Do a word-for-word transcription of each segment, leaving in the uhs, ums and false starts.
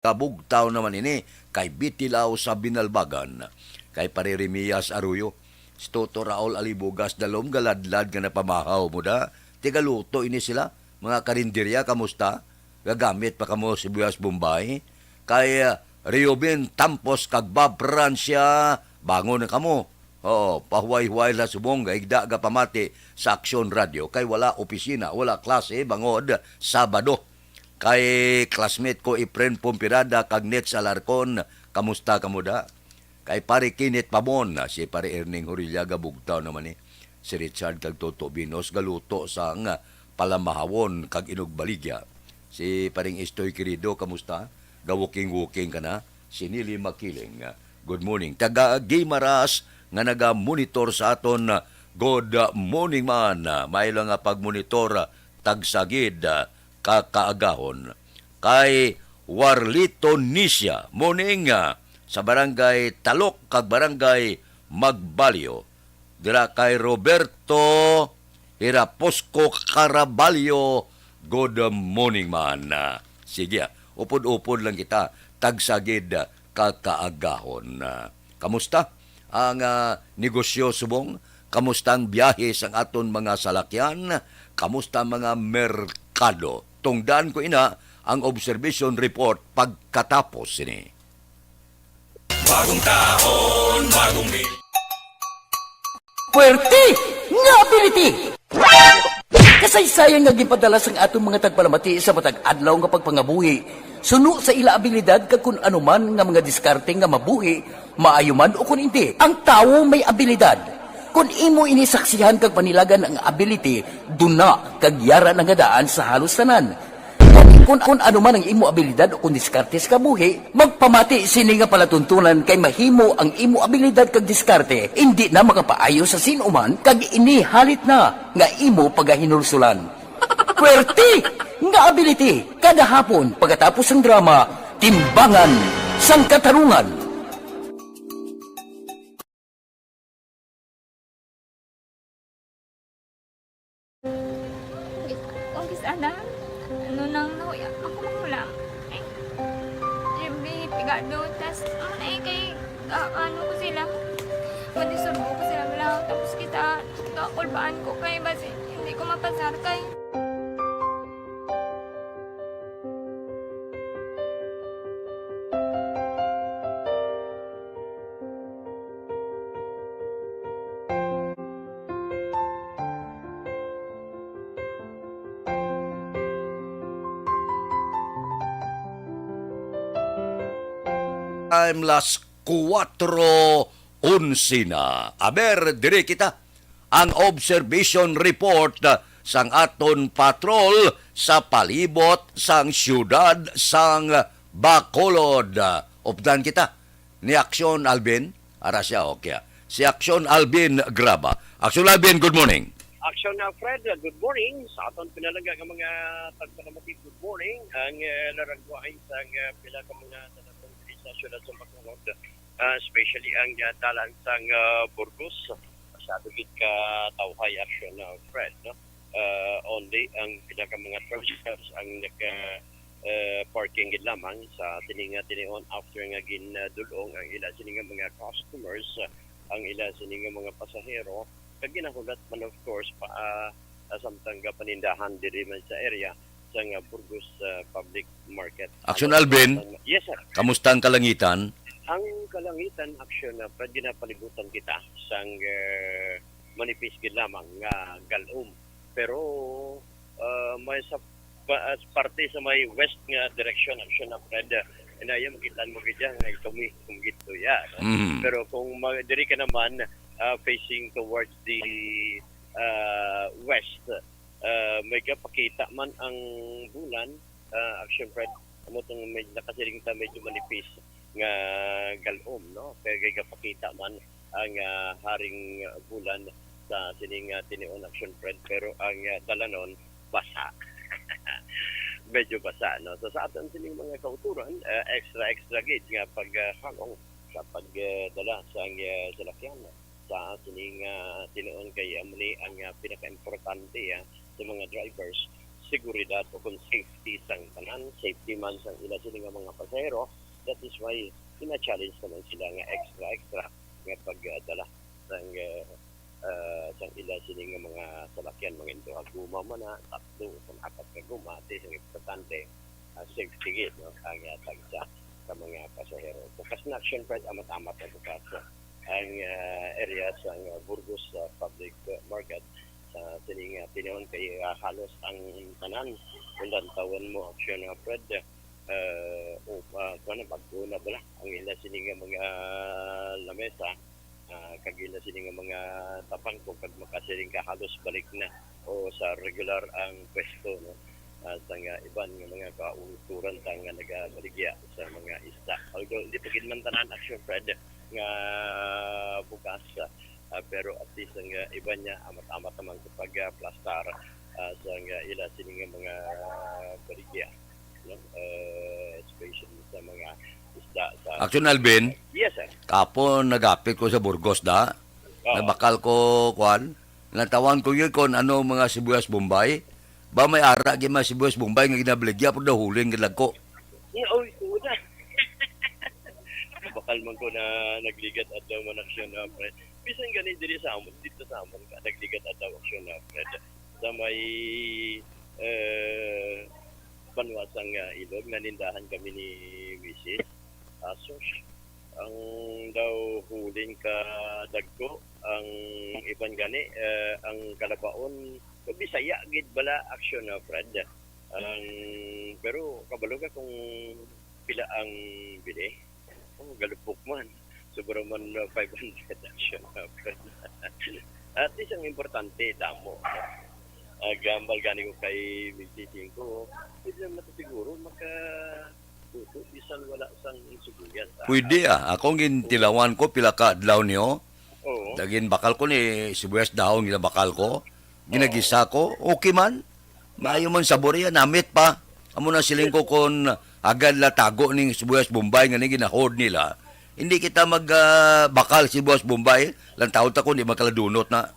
Kabugtaw naman ini kay Bitilaw sa Binalbagan, kay Pare Remias Arroyo, si Toto Raul Alibugas Dalom, galadlad nga napamahaw mo da, tigaluto ini sila, mga karinderya, kamusta? Gagamit pa kamo sibuyas Bombay? Kay, ah, Reubin Tampos kag Bob Francia, bangon na kamo. Oo, pahuway-huway la subong, gaigda ga pamati sa Aksyon Radio, kay wala opisina, wala klase, bangod Sabado. Kay classmate ko, Efren Pompirada kag Nets Alarcon, kamusta kamo da? Kay Pare Kenneth Pabon, si Pare Erning Horillaga, bugtaw naman ni si Richard kag Toto Binos, galuto sang palamahawon kag inugbaligya. Si Paring Estoy Querido, kamusta? Ga-walking-walking ka na? Si Nili Makiling, good morning. Taga Guimaras nga naga-monitor sa aton, good morning man. May lang nga pag-monitor, tagsagid, ah, ka kaagahon. Kay Warlito Nisia, morning, ah, sa Barangay Talok kag Barangay Magbalyo. Dira kay Roberto Hiraposco Caraballo, good morning man. Ah, sige, ah, upod-upod lang kita, tagsagid, ah, ka kaagahon. Ah, kamusta ang, ah, negosyo subong? Kamusta ang biyahe sang aton mga salakyan? Kamusta ang mga merkado? Tungdan ko ina ang observation report pagkatapos sini. Bagong taon, bagong mi- Puwerte nga ability! Kasaysayan nga ginpadala sang aton mga tagpalamati sa matag adlaw nga pagpangabuhi, suno sa ila abilidad kag kun ano man nga mga diskarte nga mabuhi, maayo man o kun indi, ang tawo may abilidad. Kun imo ini saksihan kag panilagan ang ability, duna kag yara na nga daan sa halos tanan. Kun, kun ano man ang imo abilidad o kun diskarte sa kabuhi, magpamati sini nga palatuntunan kay mahimo ang imo abilidad kag diskarte indi na makapaayo sa sin-o man kag ini halit na nga imo pagahinulsulan. Puwerte nga ability kada hapon pagkatapos sang drama, Timbangan sang Katarungan. Kung kis-, ana, ano nang nahuya ako magulang? Eh, siyempre, pigado, tas, ano na eh, kay, ah, ano ko sila, madisurbo ko sila lang, tapos kita, kakulbaan ko kay, basi, hindi ko mapasar kay. Time, las kuwatro onse na. Aber, diri kita ang observation report, ah, sang aton patrol sa palibot sang siyudad sang Bacolod. Ah, updan kita ni Aksyon Alvin. Ara siya, okay, ah. Si Aksyon Alvin Graba. Aksyon Alvin, good morning. Aksyon, ah, Fred, ah, good morning. Sa aton pinalangga nga mga tagpalamati, good morning. Ang, eh, laragwain sang, eh, pila ka mga taga-, sa siyudad sa Bacolod, ah, especially ang, ah, dalan sang, ah, Burgos. Masyado gid ka tawhay, Aksyon, ah, Fred, no? Ah, only ang pila ka mga truck drivers ang nag, ah, ah, parking gid lamang sa sini nga tinion after nga gin, ah, dul-ong ang ila sini nga mga customers, ah, ang ila sini nga mga pasahero, kag ginahulat man, of course, pa, ah, ah, samtang gapanindahan diri man sa area sang, ah, Burgos, ah, Public Market. Aksyon, Alvin, yes, sir. Kamusta ang kalangitan? Ang kalangitan, Aksyon, ah, Fred, ginapalibutan kita sang, ah, manipis gid lamang nga gal-om. Pero, ah, may sa pa-, ah, parte sa may west nga direksyon, Aksyon, ah, Fred, ah, inaya, makita mo gid dyan nga kami kung gito, ya, no? Mhm. Pero kung ma-, diri ka naman, ah, facing towards the, ah, west, ah, may gapakita man ang bulan, ah, Aksyon, Fred, amo tong may nakasiring ta medyo manipis nga gal-om, no? Kay gapakita man ang, ah, haring bulan sa sining, ah, tinion, Aksyon, Fred, pero ang, ah, dalanon basa. Medyo basa, no? So, sa aton sining mga kauturan, ah, extra, extra gid nga pag, ah, halong sa pagdala sa, ah, salakyan sa sining, ah, tinion kay amo ni ang, ah, pinakaimportante, ah, sa mga drivers seguridad o kung safety sang tanan, safety man sang ila sini nga mga pasahero. That is why gina-challenge naman sila nga extra, extra nga pagdala sang, eh, ah, sang ila sini nga mga salakyan, mga ito, guma man na, tatlo o sang apat ka guma, at least ang importante, ah, safety gid, no, ang, ah, tagsa sa mga pasahero. Bukas na action, Fred, amat-amat na bukas ang, ah, area sa, ah, Burgos, ah, Public, ah, Market sa sining, ah, tinahon kay, ah, halos ang tanan kung lantawan mo action, ah, Fred, ah, o, ah, kuwan na, bag-o na bala ang ila sini nga mga lamesa, ah, kag ila sini nga mga tapangko kag makasiling ka halos balik na o sa regular ang pwesto, no? Ah, sa nga iban nga mga kauturan ta nga nagabaligya sa mga isda. Although hindi pa gid man tanan action, Fred, nga bukas, ah, pero at least ang, ah, iban niya amat-amat naman sa pagplastar, ah, sa nga ila sini nga mga baligya, no? Eh, especially sa mga isda sa Action, Alvin. Yes, sir. Kapon nagapit ko sa Burgos da. Oo. Nabakal ko, kwan. Natawan ko yun kung ano mga sibuyas Bombay. Ba may ara gid mga sibuyas Bombay nga ginabaligya pero daw huling gid lang ko. Yeah, oy, tuod na. Bakal man ko na nagligad adlaw man action na, Fred. Bisan gani diri sa amon, dito sa amon ka nagligad adlaw action na, Fred. Sa may, eh, banwa sang, ah, Ilog, nanindahan kami ni misis. Asos, ang daw huling ka dagko, ang iban gani, eh, ang kalabaon, sa Bisaya gid bala action na, Fred. Ang, pero kabalo ka kung pila ang bili? Oh, galupok man. Sobra man, uh, five hundred action na, Fred. At least ang importante, damo, no? Ah, gambal gani ko kay Migsising ko, pwede naman ito siguro maka-, tuto, bisan wala sang sibuyas, ah. Pwede, ah. Akong gintilawan ko, pila ka adlaw niyo. Oo. Dagin bakal ko ni sibuyas dahon, ginabakal ko. Oo. Ginagisa ko, okay man. Maayo man sabor iya, namit pa. Amo na siling ko kon agad la tago ning sibuyas Bombay nga ni ginahod nila. Hindi kita mag, ah, bakal sibuyas Bombay, lang taon ta ko, di magkaladunot na.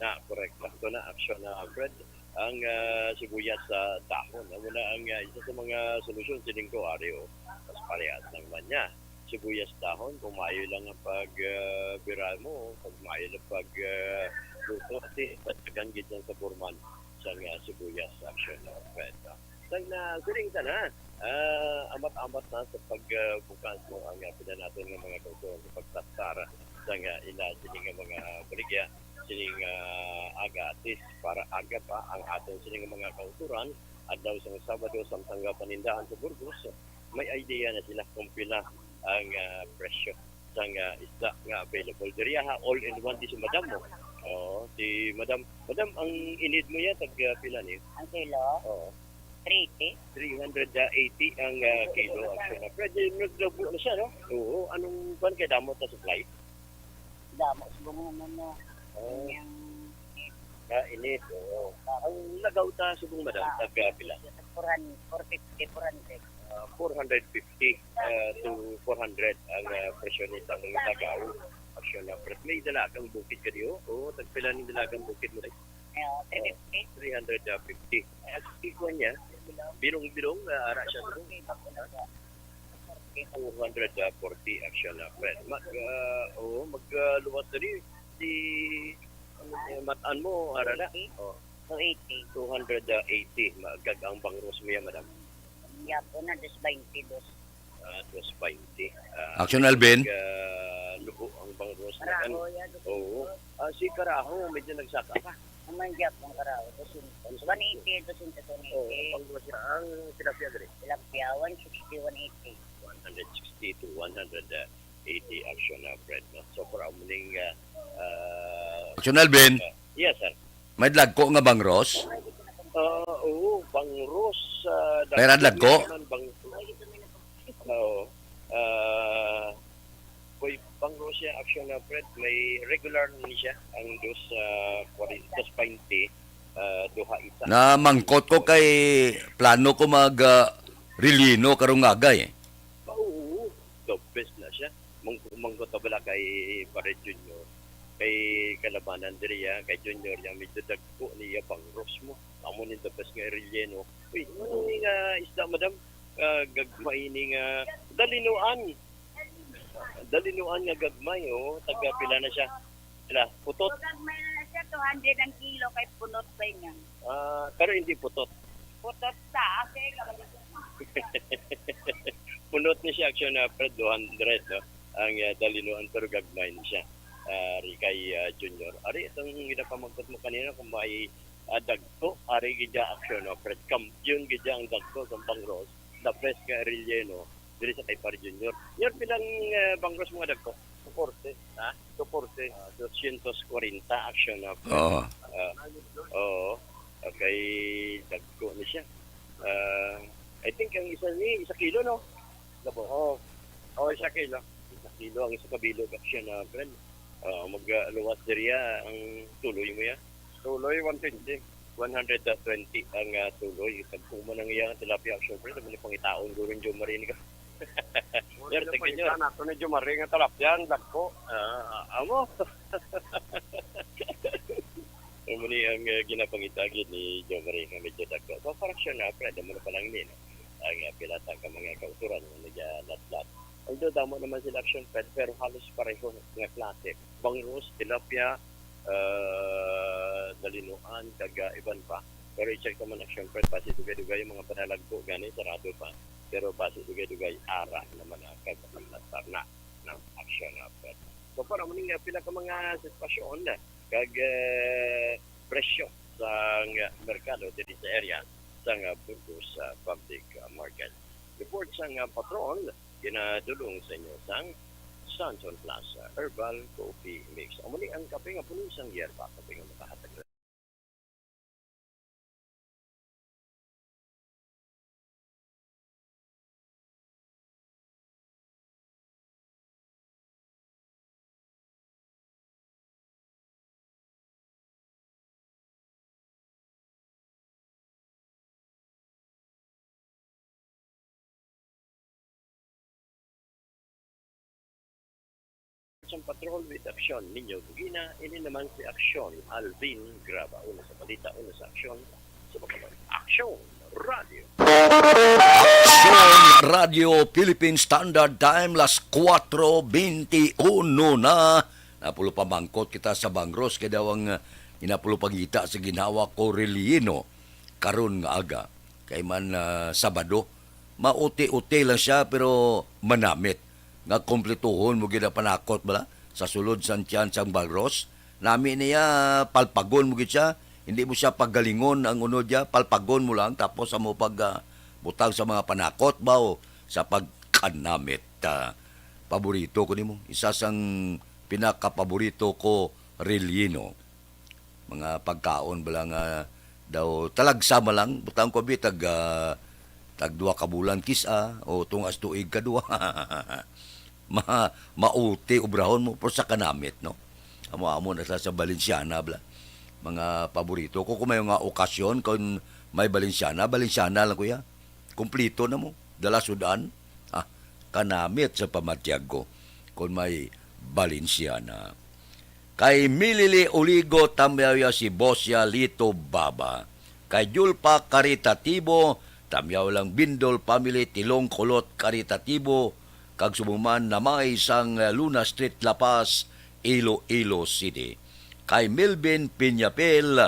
Na, correct. Sakto na, action na, Fred. Ang, ah, sibuyas sa dahon, amo na ang, ah, isa sa mga solusyon sining ko, Ario. Mas parehas lang man niya. Sibuyas dahon, kung maayo lang ang pag, ah, bira mo, pag maayo lang pag, ah, luto, ati, patagan gid ang sabor man sa nga sibuyas, action na, Fred. Sang na, siling ta na, ah, amat-amat na sa pag, ah, bukas mo ang, ah, pila naton nga mga kauturan sa pagtastar sa nga ila sini nga mga baligya, sini nga aga, at least para aga pa ang aton sini nga mga kauturan, adlaw sang Sabado, samtang nga panindahan sa Burgos, may idea na sila kung pila ang, ah, presyo sang, ah, isda nga available. Diri, ha, all in one di si Madam, mo. Oo, si Madam. Madam, ang inid mo yan, tag, ah, pila ni? Ang kilo? Oo. Three eighty. Three hundred eighty ang, ah, kilo. Actually, pwede naglabo na siya, no? Oo. Anong kuwan kay damo ta supply? Damo, subong naman na. Oh. Yung Ah, init, oo. Ang lagaw ta subong, madam, Ah, tag, ah, pila? Four hundred, four fifty, four hundred. Ah, four hundred fifty, ah, to four hundred ang, ah, presyo ni sang lagaw. Action na, Fred. May dalagang bukid ka diyo? Oo, tagpila ni dalagang bukid mo, day? Ah, three fifty. Three hundred fifty. Ah, ikuha niya, bilong-bilong, ah, ara siya subong. Two hundred forty action na, Fred. Mag, ah, oo, mag, ah, luwas dali. Si, ano, eh, matan mo, ara na. Oh. Two eighty. Two hundred eighty, magag ang bangros mo yan, madam. Yapon na, dos bainte, dos. Ah, dos bainte. Ah, Action, Alvin. Mag, ah, lubo ang bangros na kan-, Karaho, ya, dos. Oo. Ah, si Karaho, medyo nagsaka pa. Naman yapon, Karaho, dos. One eighty, dos, Oo, one eighty. Ang bangros niya, ang tilapia dali. Tilapia, one sixty, one eighty. One hundred sixty to one hundred eighty action na, Fred, no? So, for morning, ah, ah, Action, Alvin. Ah, yes, sir. May dagko nga bangros? Ah, oo, bangros, ah, May dagko radlagko? Naman, bangros. Oo. Ah, kay bangros siya, action na, Fred, may regular ni siya, ang dos, ah, kwarenta, dos bainte, ah, duha isa. Namangkot ko kay plano ko mag, ah, Relino karong agay. Oo, the best na siya. Mangko-, mangko ta bala kay Pare Junior. Kay kalabanan diri, ah, kay Junior, yang medyo dagko niya bangros mo. Amo ni the best nga relleno. Uy, ano ni nga isda, madam? Ah, gagmay ni nga dalinuan. Dalinuan nga gagmay, oh. Taga pila na siya? Pila? Putot? So, gagmay na na siya, two hundred ang kilo, kay punot pa yun. Ah, pero hindi putot. Putot sa, okay, kabalik. Punot ni siya, action na Fred, two hundred, no? Ang, ah, dalinuan, pero gagmay ni siya. Ah, ari kay, ah, Junior. Ari, itong ginapamangkot mo kanina, kung may, ah, dagko, ari gid siya, action na Fred. Kampiyon gid siya ang dagko sa bangros. The best nga relleno diri sa kay Pare Junior. Junior, pilang, ah, bangros mga dagko? Two forty. Ha? Two forty. Ah, dosyentos kwarenta, action na Fred. Oo. Ah, oo. Okay, dagko ni siya. Ah, I think ang isa ni, isa kilo, no? Labo. Oh. Oh, isa kilo. Isa kilo ang isa ka bilog, action na friend. Ah, mag-, ah, luwas diri, ah, ang tuloy mo ya. Tuloy, one twenty. One hundred twenty ang, ah, tuloy. Tagkuman ang iyang tilapia, action friend. Ano pangitaon, guro, yung Jomar ini ka? Sir, thank you, sir. Nato ni Jomar nga tilapia, ang dagko. Ah, amo. Amo ni ang, ah, ginapangita gid ni Jomar nga medyo dagko. So, for action na, friend, amo na pa lang ni, no? Ang, ah, pilata ka mga kauturan nga nagalatlat. Although damo naman sila, action friend, pero halos pareho nga klase. Bangros, tilapia, ah, dalinuan, kag, ah, iban pa. Pero i-check naman, action friend, basi dugay-dugay yung mga panalagpo gani, sarado pa. Pero basi dugay-dugay, ara naman ang kag tarna ng action friend. So, para mo ning, ah, pila ka mga sitwasyon, kag, ah, presyo sa, ah, merkado diri sa area sa, ah, Burgos, ah, Public, ah, Market. Report sa, ah, Patrol, ginadulong sa inyo sang Santon Plaza Herbal Coffee Mix. Amo ni ang kape nga puno sang yerba, kape nga makahatag Sa Patrol with Action, ninyo bugina, ini naman si Action Alvin Graba. Una sa balita, una sa aksyon, sa mga aksyon, radyo. Aksyon Radio Philippine Standard Time, las kuwatro benti uno na. Napulo pa mangkot kita sa bangros, kay daw ang, uh, inapulo pangita sa ginhawa ko relleno karon nga aga. Kay man, ah, Sabado, mauti-uti lang siya, pero manamit nga kumplituhon mo gid ang panakot bala sa sulod sang tiyan sang bangros. Nami niya, palpagon mo gid siya. Hindi mo siya pagalingon ang unod niya, palpagon mo lang, tapos amo pag, ah, butang sa mga panakot ba o sa pagkanamit. Ah, paborito ko nimo. Isa sang pinakapaborito ko, relleno. Mga pagkaon bala nga daw talagsa man lang, butang ko bi tag, ah, tag duha ka bulan kis-a, o tungas tuig ka duha. Ma-, mauti obrahon mo, pero sa kanamit, no? Amo-amo na sa, sa Balenciana bala. Mga paborito ko, kung may mga okasyon, kung may Balenciana, Balenciana lang, kuya. Kumplito na mo. Dala sudan. Ah, kanamit sa pamatyag ko. Kung may Balenciana. Kay Milili Uligo, tamyaw ya si Bosya Lito Baba. Kay Julpa Karitatibo, tamyaw lang Bindol family, Tilong Kulot Karitatibo, kag subuman na may sang Luna Street, La Paz, Iloilo City. Kay Melvin Piñapel,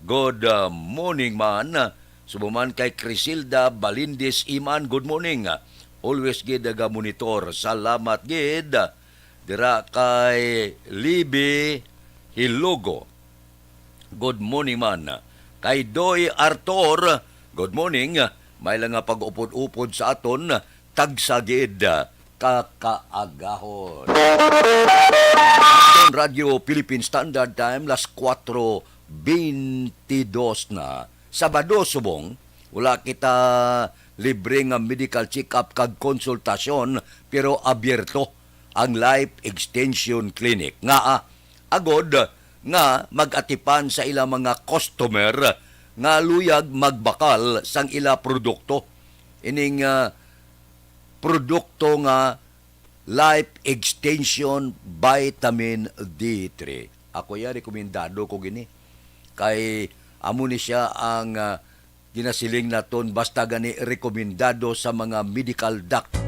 good, uh, morning man. Subuman kay Crisilda Balindis Iman, good morning. Always gid naga-monitor. Salamat gid. Dira kay Libby Hilogo. Good morning man. Kay Doy Arthur, good morning. May lang nga pag-upod-upod sa aton, tagsa gid ka kaagahon. Radyo Philippine Standard Time, las kuwatro bentidos na. Sabado subong, wala kita libre nga medical check-up kag konsultasyon, pero abierto ang Life Extension Clinic. Ngaa, agod nga mag-atipan sa ilang mga customer nga luyag magbakal sang ila produkto. Ining, ah, produkto nga Life Extension Vitamin D three. Ako ya, rekomendado ko gini. Kay amo ni siya ang, ah, ginasiling naton basta gani rekomendado sa mga medical doctor.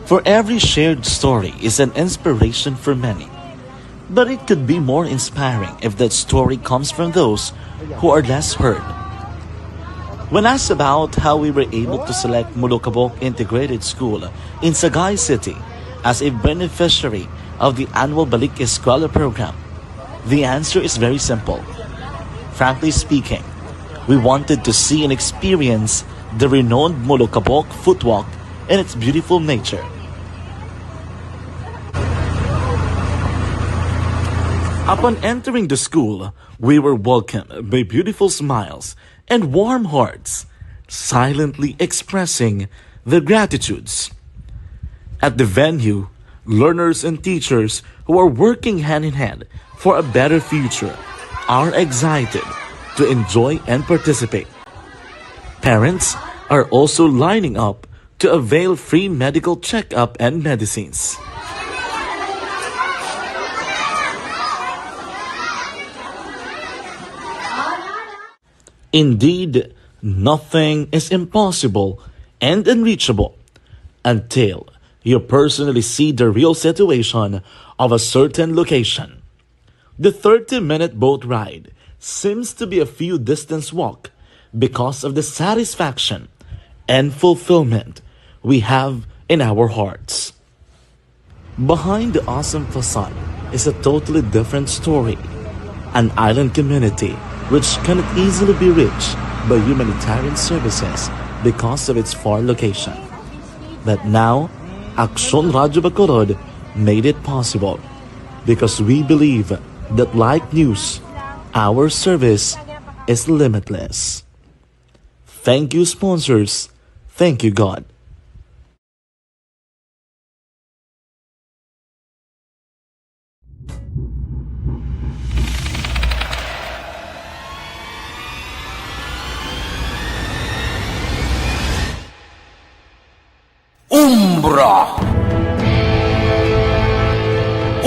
For every shared story is an inspiration for many. But it could be more inspiring if that story comes from those who are less heard. When asked about how we were able to select Molokabok Integrated School in Sagay City as a beneficiary of the annual Balik Eskwela program, the answer is very simple. Frankly speaking, we wanted to see and experience the renowned Molokabok footwalk and its beautiful nature. Upon entering the school, we were welcomed by beautiful smiles and warm hearts, silently expressing their gratitudes. At the venue, learners and teachers who are working hand in hand for a better future are excited to enjoy and participate. Parents are also lining up to avail free medical checkup and medicines. Indeed, nothing is impossible and unreachable until you personally see the real situation of a certain location. The thirty-minute boat ride seems to be a few distance walk because of the satisfaction and fulfillment we have in our hearts. Behind the awesome facade is a totally different story, an island community which cannot easily be reached by humanitarian services because of its far location. But now, Aksyon Radyo Bacolod made it possible because we believe that, like news, our service is limitless. Thank you, sponsors. Thank you, God. Umbra.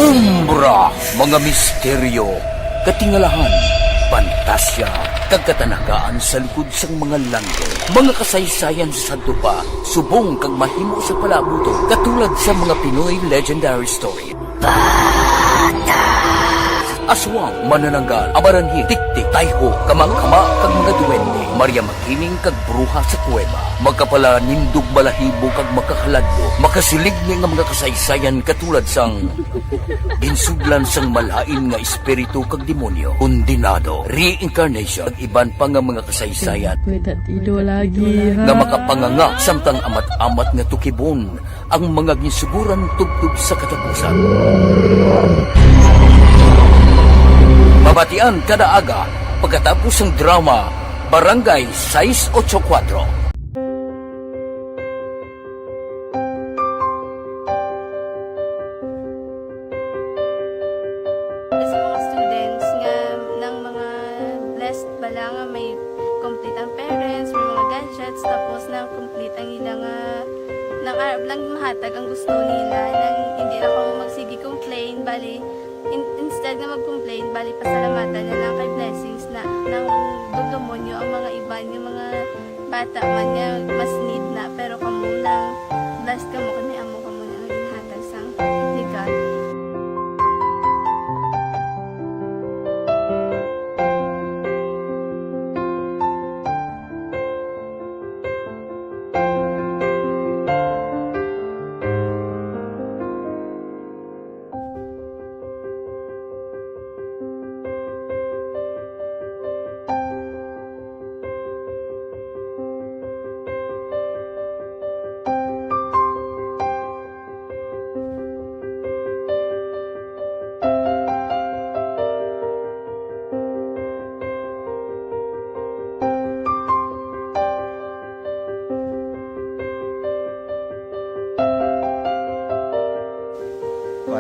Umbra, mga misteryo, katingalahan, pantasya, kag katanagaan sa likod sang mga langit. Mga kasaysayan sa sadto pa, subong kag mahimo sa palaabuton, katulad sa mga Pinoy legendary story. Aswang, manananggal, amaranhit, tiktik, tayho, kama-kama, kag mga duwende, Maria Makiling, kag bruha sa kuweba. Makapalanindog balahibo kag makahaladlok, makasilig ni nga mga kasaysayan katulad sang ginsudlan sang malain nga espiritu kag demonyo, kondenado, reincarnation, kag iban pa nga mga kasaysayan May tatido lagi, ha? Nga makapanganga samtang amat-amat nga tukibon ang mga ginsuguran tubtob sa katapusan. Mabatian kada aga pagkatapos sang drama Barangay Sais Ocho Cuatro. Sa mga students nga nang mga blessed bala nga may complete ang parents, may mga gadgets, tapos nang complete ang ila nga, nang arab lang mahatag ang gusto nila, nang hindi na kamo magsige complain, bali, in-, instead nga mag-complain, bali, pasalamatan na lang kay blessings na, nang dumdumon nyo ang mga iban nga mga bata man nga mas need na, pero kamo nang blessed kamo kay may amo kamo na nga ginhatag sang God.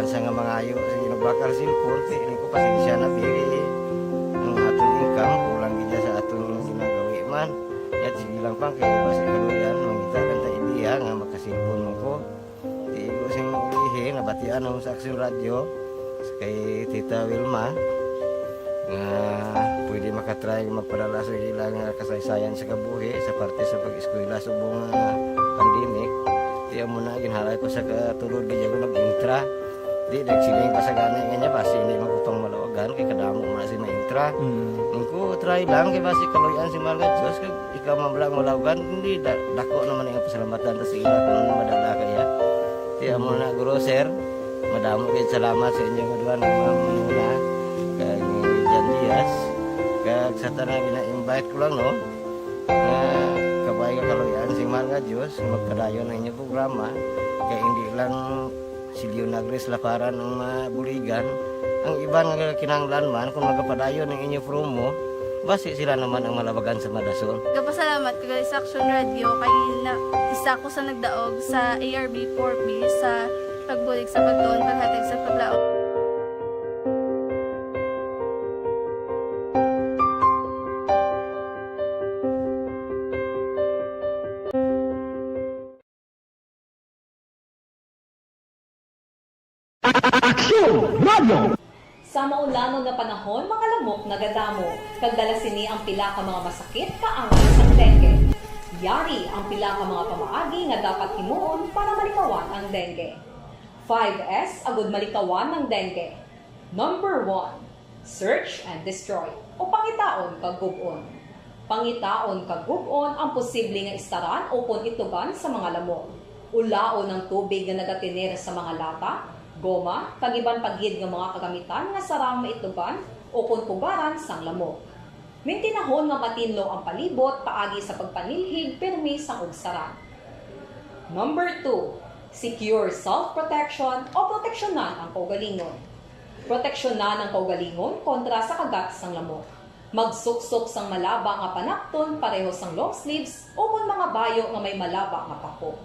Sa nga mangayo sa ginabakal sa cellphone, kay ini ko pasensya na, pili ang aton income, kulang gid sa aton ginagawi man. Yat sige lang pang kay basi kaluyan, mangita lang ta idea nga makasilpon mo ko. Di ko sing ilihi, nabatian mo sa Action Radio, kay Tita Wilma, nga pwede makatry magpadala sa ilang kasaysayan sa kabuhi sa parte sa pag-eskwela subong nga pandemic. Di amo na, ginhalay ko sa katulod, di ako nag-intra. Di, nagsiling pa sa gani nga niya, basi hindi magkupang malawagan, kay kadamo mo na si maintra. Mm. Ang ko, try lang, kay basi kaluyan si Mahal nga Diyos, kag ikaw man lang malawagan, hindi, da-, dako naman ang pasalamatan ta sa ila kung ano madala kaya. Di amo na, guro, sir, madamo kayo salamat sa inyong duha nga mga muna, kag ni Jan Diaz, kag sa tanan gina-invite ko lang, no, nga kabay nga kaluyan si Mahal nga Diyos, magpadayon ang inyong programa, kay hindi lang si Leonagres Laparan ang mabuligan. Ang iban nga kinahanglan man, kung magapadayon ang inyo promo, basi sila naman ang malabagan sa madason. Gapasalamat ko gali sa Action Radio kay na, isa ko sa nagdaog sa A R B four B sa pagbulig sa pagtuon, paghatag sa paglaom. Aksyon Radio! Sa maulanon nga panahon, mga lamok nagadamo, kag dala sini ang pila ka mga masakit kaangay sang dengue. Yari ang pila ka mga pamaagi nga dapat himuon para malikawan ang dengue. Five S agud malikawan ang dengue. Number one, search and destroy, o pangitaon kag gub-on. Pangitaon kag gub-on ang posible nga istaran ukon itugan sa mga lamok. Ulaon ang tubig nga nagatener sa mga lata, goma, kag iban pa gid nga mga kagamitan nga sarang maitugan ukon pugaran sang lamok. Mintinahon nga matinlo ang palibot paagi sa pagpanilhig pirmi sang ugsaran. Number two, secure self-protection o proteksyonan ang kaugalingon. Proteksyonan ang kaugalingon kontra sa kagat sang lamok. Magsuksok sang malaba nga panapton pareho sang long sleeves ukon mga bayo nga may malaba nga pako.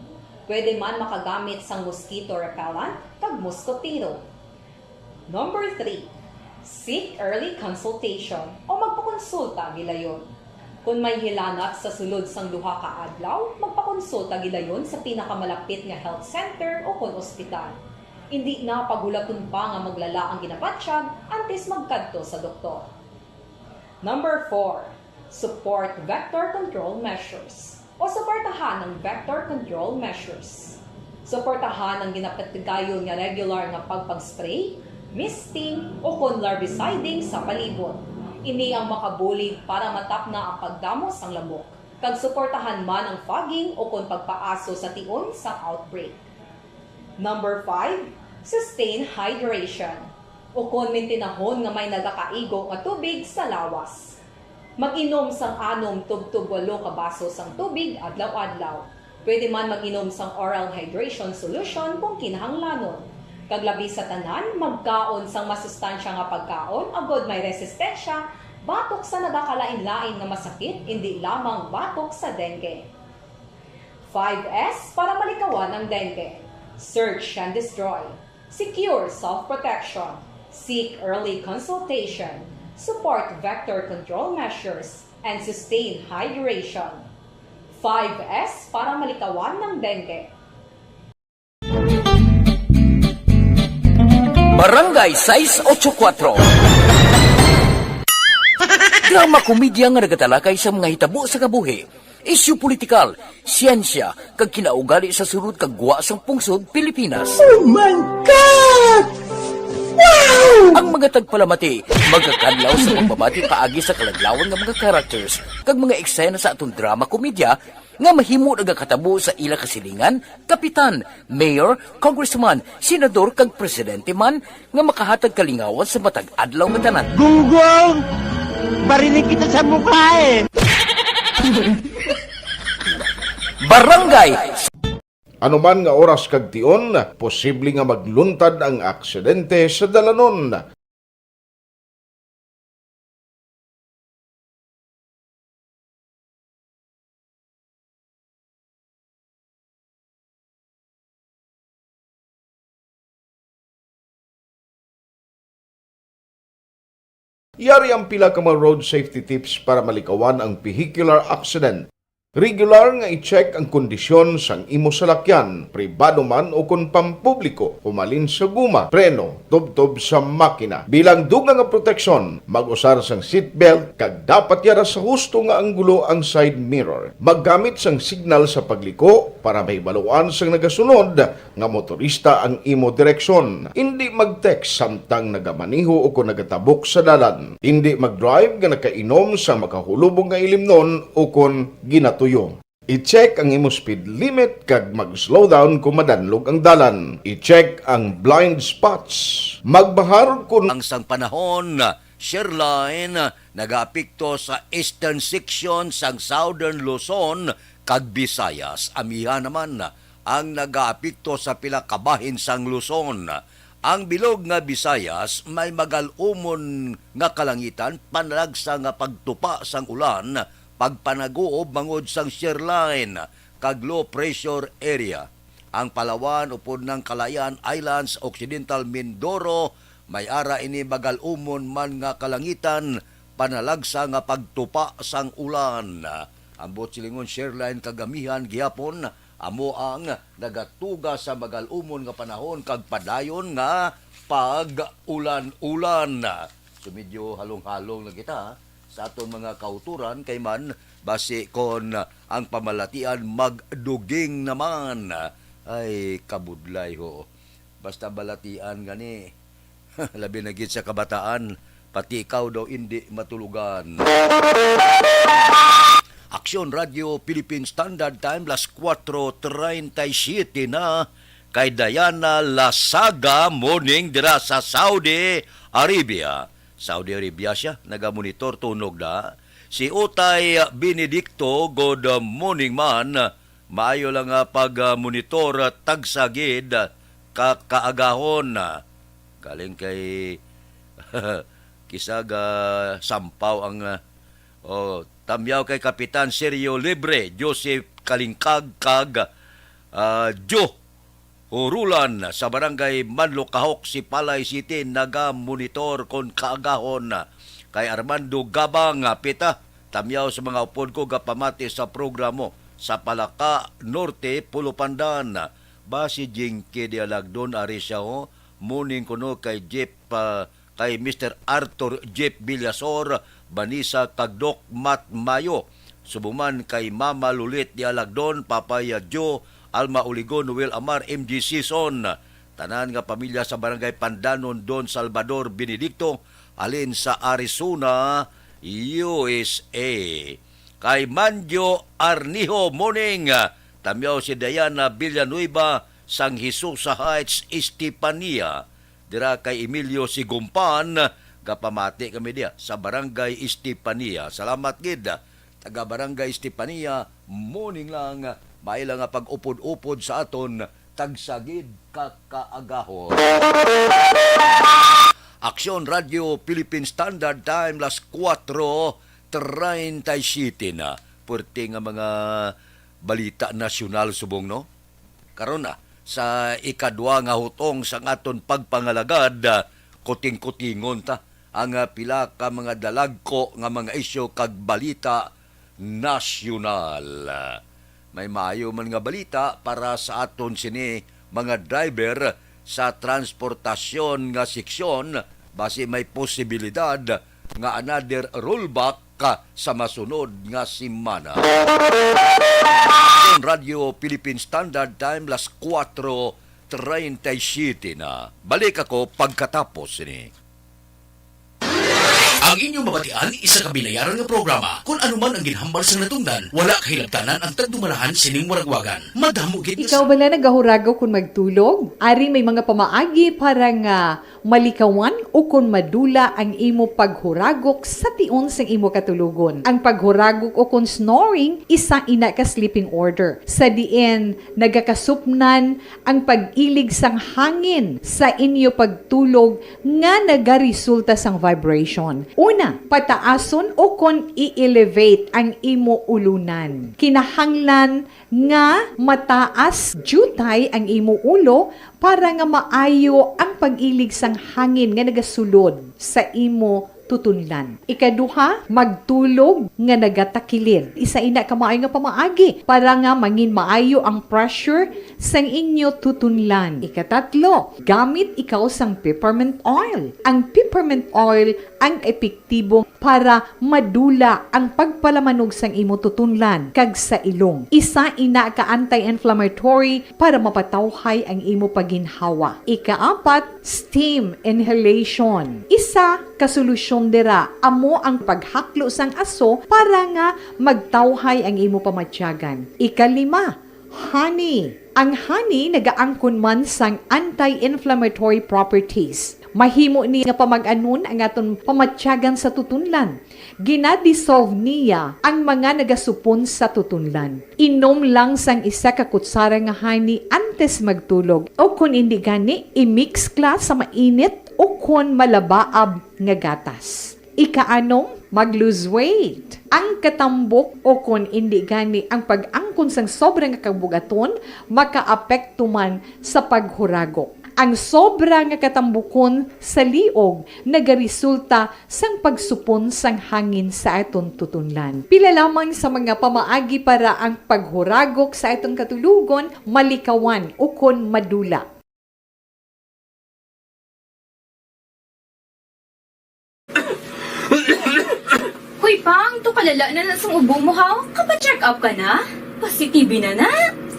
Pwede man makagamit sang mosquito repellent kag mosquitero. Number three, seek early consultation o magpakonsulta gilayon. Kon may hilanat sa sulod sang duha ka adlaw, magpakonsulta gilayon sa pinakamalapit nga health center ukon ospital. Indi na paghulaton pa nga maglala ang ginabatyag antes magkadto sa doktor. Number four, support vector control measures o suportahan ang vector control measures. Suportahan ang ginapatigayon nga regular nga pagpag-spray, misting, ukon larviciding sa palibot. Ini ang makabulig para matapna ang pagdamo sang lamok, kag suportahan man ang fogging ukon pagpaaso sa tion sang outbreak. Number five, sustain hydration, ukon mintinahon nga may nagakaigo nga tubig sa lawas. Mag-inom sang anom tubtob walo ka baso sang tubig adlaw-adlaw. Pwede man mag-inom sang oral hydration solution kung kinahanglanon. Kag labi sa tanan, magkaon sang masustansya nga pagkaon agod may resistensya batok sa nagakalain-lain nga masakit, indi lamang batok sa dengue. Five S para malikawan ang dengue. Search and destroy. Secure self-protection. Seek early consultation. Support vector control measures. And sustain hydration. Five S para malikawan ang dengue. Barangay sais ocho kuwatro. Drama komedya nga nagatalakay sa mga hitabo sa kabuhi, isyu politikal, siyensya, kag kinaugali sa sulod kag gwa sang pungsod Pilipinas. Oh my God! Wow! Ang mga tagpalamati magakadlaw sa pagbabati paagi sa kaladlawan nga mga characters kag mga eksena sa aton drama komedya nga mahimo nagakatabo sa ila kasilingan, kapitan, mayor, congressman, senador, kag presidente man nga makahatag kalingawan sa matag adlaw nga tanan. Gunggong! Barinig kita sa mukha eh! Barangay Anuman nga oras kag tion, posible nga magluntad ang aksidente sa dalanon. Yari ang pila ka mga road safety tips para malikawan ang vehicular accident. Regular nga i-check ang kondisyon sang imo salakyan, pribado man o kon pampubliko, humalin sa guma, preno, tubtob sa makina. Bilang dugang nga proteksyon, mag-usar sang seatbelt kag dapat yara sa husto nga anggulo ang side mirror. Maggamit sang signal sa pagliko para mahibaluan sang nagasunod nga motorista ang imo direksyon. Indi mag-text samtang nagamaneho o kon nagatabok sa dalan. Indi mag-drive nga nakainom sa makahulubog nga ilimnon o kon ginatuyo. I-check ang imo speed limit kag mag-slow down kon madanlog ang dalan. I-check ang blind spots. Magbahar kon ang sang panahon, Sherline, nagaapekto sa eastern section sang Southern Luzon kag Visayas. Amihan naman ang nagaapekto sa pila ka bahin sang Luzon. Ang bilog nga Visayas may magal-umon nga kalangitan, panalagsa nga pagtupa sang ulan, pagpanaguob mangod sang shear line kag low pressure area. Ang Palawan upod nang Kalayaan Islands, Occidental Mindoro, may ara ini magal-umon man nga kalangitan, panalagsa nga pagtupa sang ulan. Ambot silingon, shear line kag amihan gihapon amo ang nagatuga sa magal-umon nga panahon kag padayon nga pag-ulan-ulan. So, medyo halong-halong na kita sa aton mga kauturan, kay man basi kon ang pamalatian magduging naman. Ay, kabudlay ho. Basta balatian gani. Labi na gid sa kabataan, pati ikaw daw indi matulugan. Aksyon Radio Philippine Standard Time, las kuwatro treinta y siete na, kay Diana Lasaga, morning dira sa Saudi Arabia. Saudi Arabia siya, nagamonitor tunog na. Si Utay Benedicto, good morning man. Maayo lang nga pag-monitor, tagsa gid ka kaagahon. Galing kay Kisaga Sampaw ang, ah, oh, tamyaw kay Kapitan Sergio Libre, Joseph Kalingkag, kag, ah, Joe Hurulan sa Barangay Manlukahok, Sipalay City, naga-monitor kon kaagahon. Kay Armando Gabang, ah, pita, tamyaw sa mga upod ko gapamati sa programo sa Palaka Norte, Pulupandan. Ba si Jinky Dialagdon, ari siya, ho? Morning kuno kay Jeep, ah, kay Mister Arthur Jeep Villasor, Vanessa kag Doc Matt Mayo. Subong man kay Mama Lulit Dialagdon, Papay Joe, Alma Uligon, Noel Amar, M G Sison. Tanan nga pamilya sa Barangay Pandanon, Don Salvador Benedicto, halin sa Arizona, U S A. Kay Manjo Arnijo, morning. Tamyaw si Diana Villanueva sang Jesusa Heights, Estefania. Dira kay Emilio Sigumpan, gapamati kami diya sa Barangay Estefania. Salamat gid, taga Barangay Estefania, morning lang, may lang nga pag-upod-upod sa aton, tagsa gid ka kaagahon. Aksyon Radio Philippine Standard Time, las kuwatro treinta y siete na. Puwerte nga mga balita nasyonal subong, no? Karon, ah, sa ikadwa nga hutong sang aton pagpangalagad, ah, kuting-kutingon ta ang, ah, pila ka mga dalagko nga mga isyu kag balita nasyonal. May maayo man nga balita para sa aton sini mga driver sa transportasyon nga seksyon, basi may posibilidad nga another rollback ka sa masunod nga semana. Radyo Philippine Standard Time, las kuwatro treinta y siete na. Balik ako pagkatapos sini. Ang inyong mabatian, isa ka binayaran nga programa. Kung ano man ang ginhambal sang natungdan, wala kahilabtanan ang tagdumalahan sining waragwagan. Madamo gid nga Ikaw sa- bala nagahuragaw kon magtulog? Ari may mga pamaagi para nga malikawan o kon madula ang imo paghuragok sa tion sang imo katulogon. Ang paghuragok o kon snoring, isa ina ka sleeping order, sa diin nagakasupnan ang pag-ilig sang hangin sa inyo pagtulog nga nagaresulta sang vibration. Una, pataason o kon i-elevate ang imo ulunan. Kinahanglan nga mataas diutay ang imo ulo para nga maayo ang pag-ilig sang hangin nga nagasulod sa imo tutunlan. Ikaduha, magtulog nga nagatakilid. Isa ina ka maayo nga pamaagi para nga mangin maayo ang pressure sang inyo tutunlan. Ikatatlo, gamit ikaw sang peppermint oil. Ang peppermint oil ang epektibo para madula ang pagpalamanog sang imo tutunlan kag sa ilong. Isa ina ka anti-inflammatory para mapatawhay ang imo paginhawa. Ikaapat, steam inhalation. Isa ka solusyon dira amo ang paghaklo sang aso para nga magtawhay ang imo pamatyagan. Ikalima, honey. Ang honey nagaangkon man sang anti-inflammatory properties. Mahimo ni nga pamag-anon ang aton pamatyagan sa tutunlan. Gina-dissolve niya ang mga nagasupon sa tutunlan. Inom lang sang isa ka kutsara nga honey antes magtulog, o kon indi gani, i-mix kla sa mainit o kon malabaab nga gatas. Ikaanom, mag-lose weight. Ang katambok o kon indi gani ang pag-angkon sang sobra nga kabugaton makaapekto man sa paghuragok. Ang sobra nga katambukon sa liog nagaresulta sang pagsupon sang hangin sa aton tutunlan. Pila lamang sa mga pamaagi para ang paghuragok sa aton katulogon malikawan ukon madula. Hoy, Pang, to kalala na na sang ubo mo, haw? Kapa-check up ka na? Pasi-T B na na?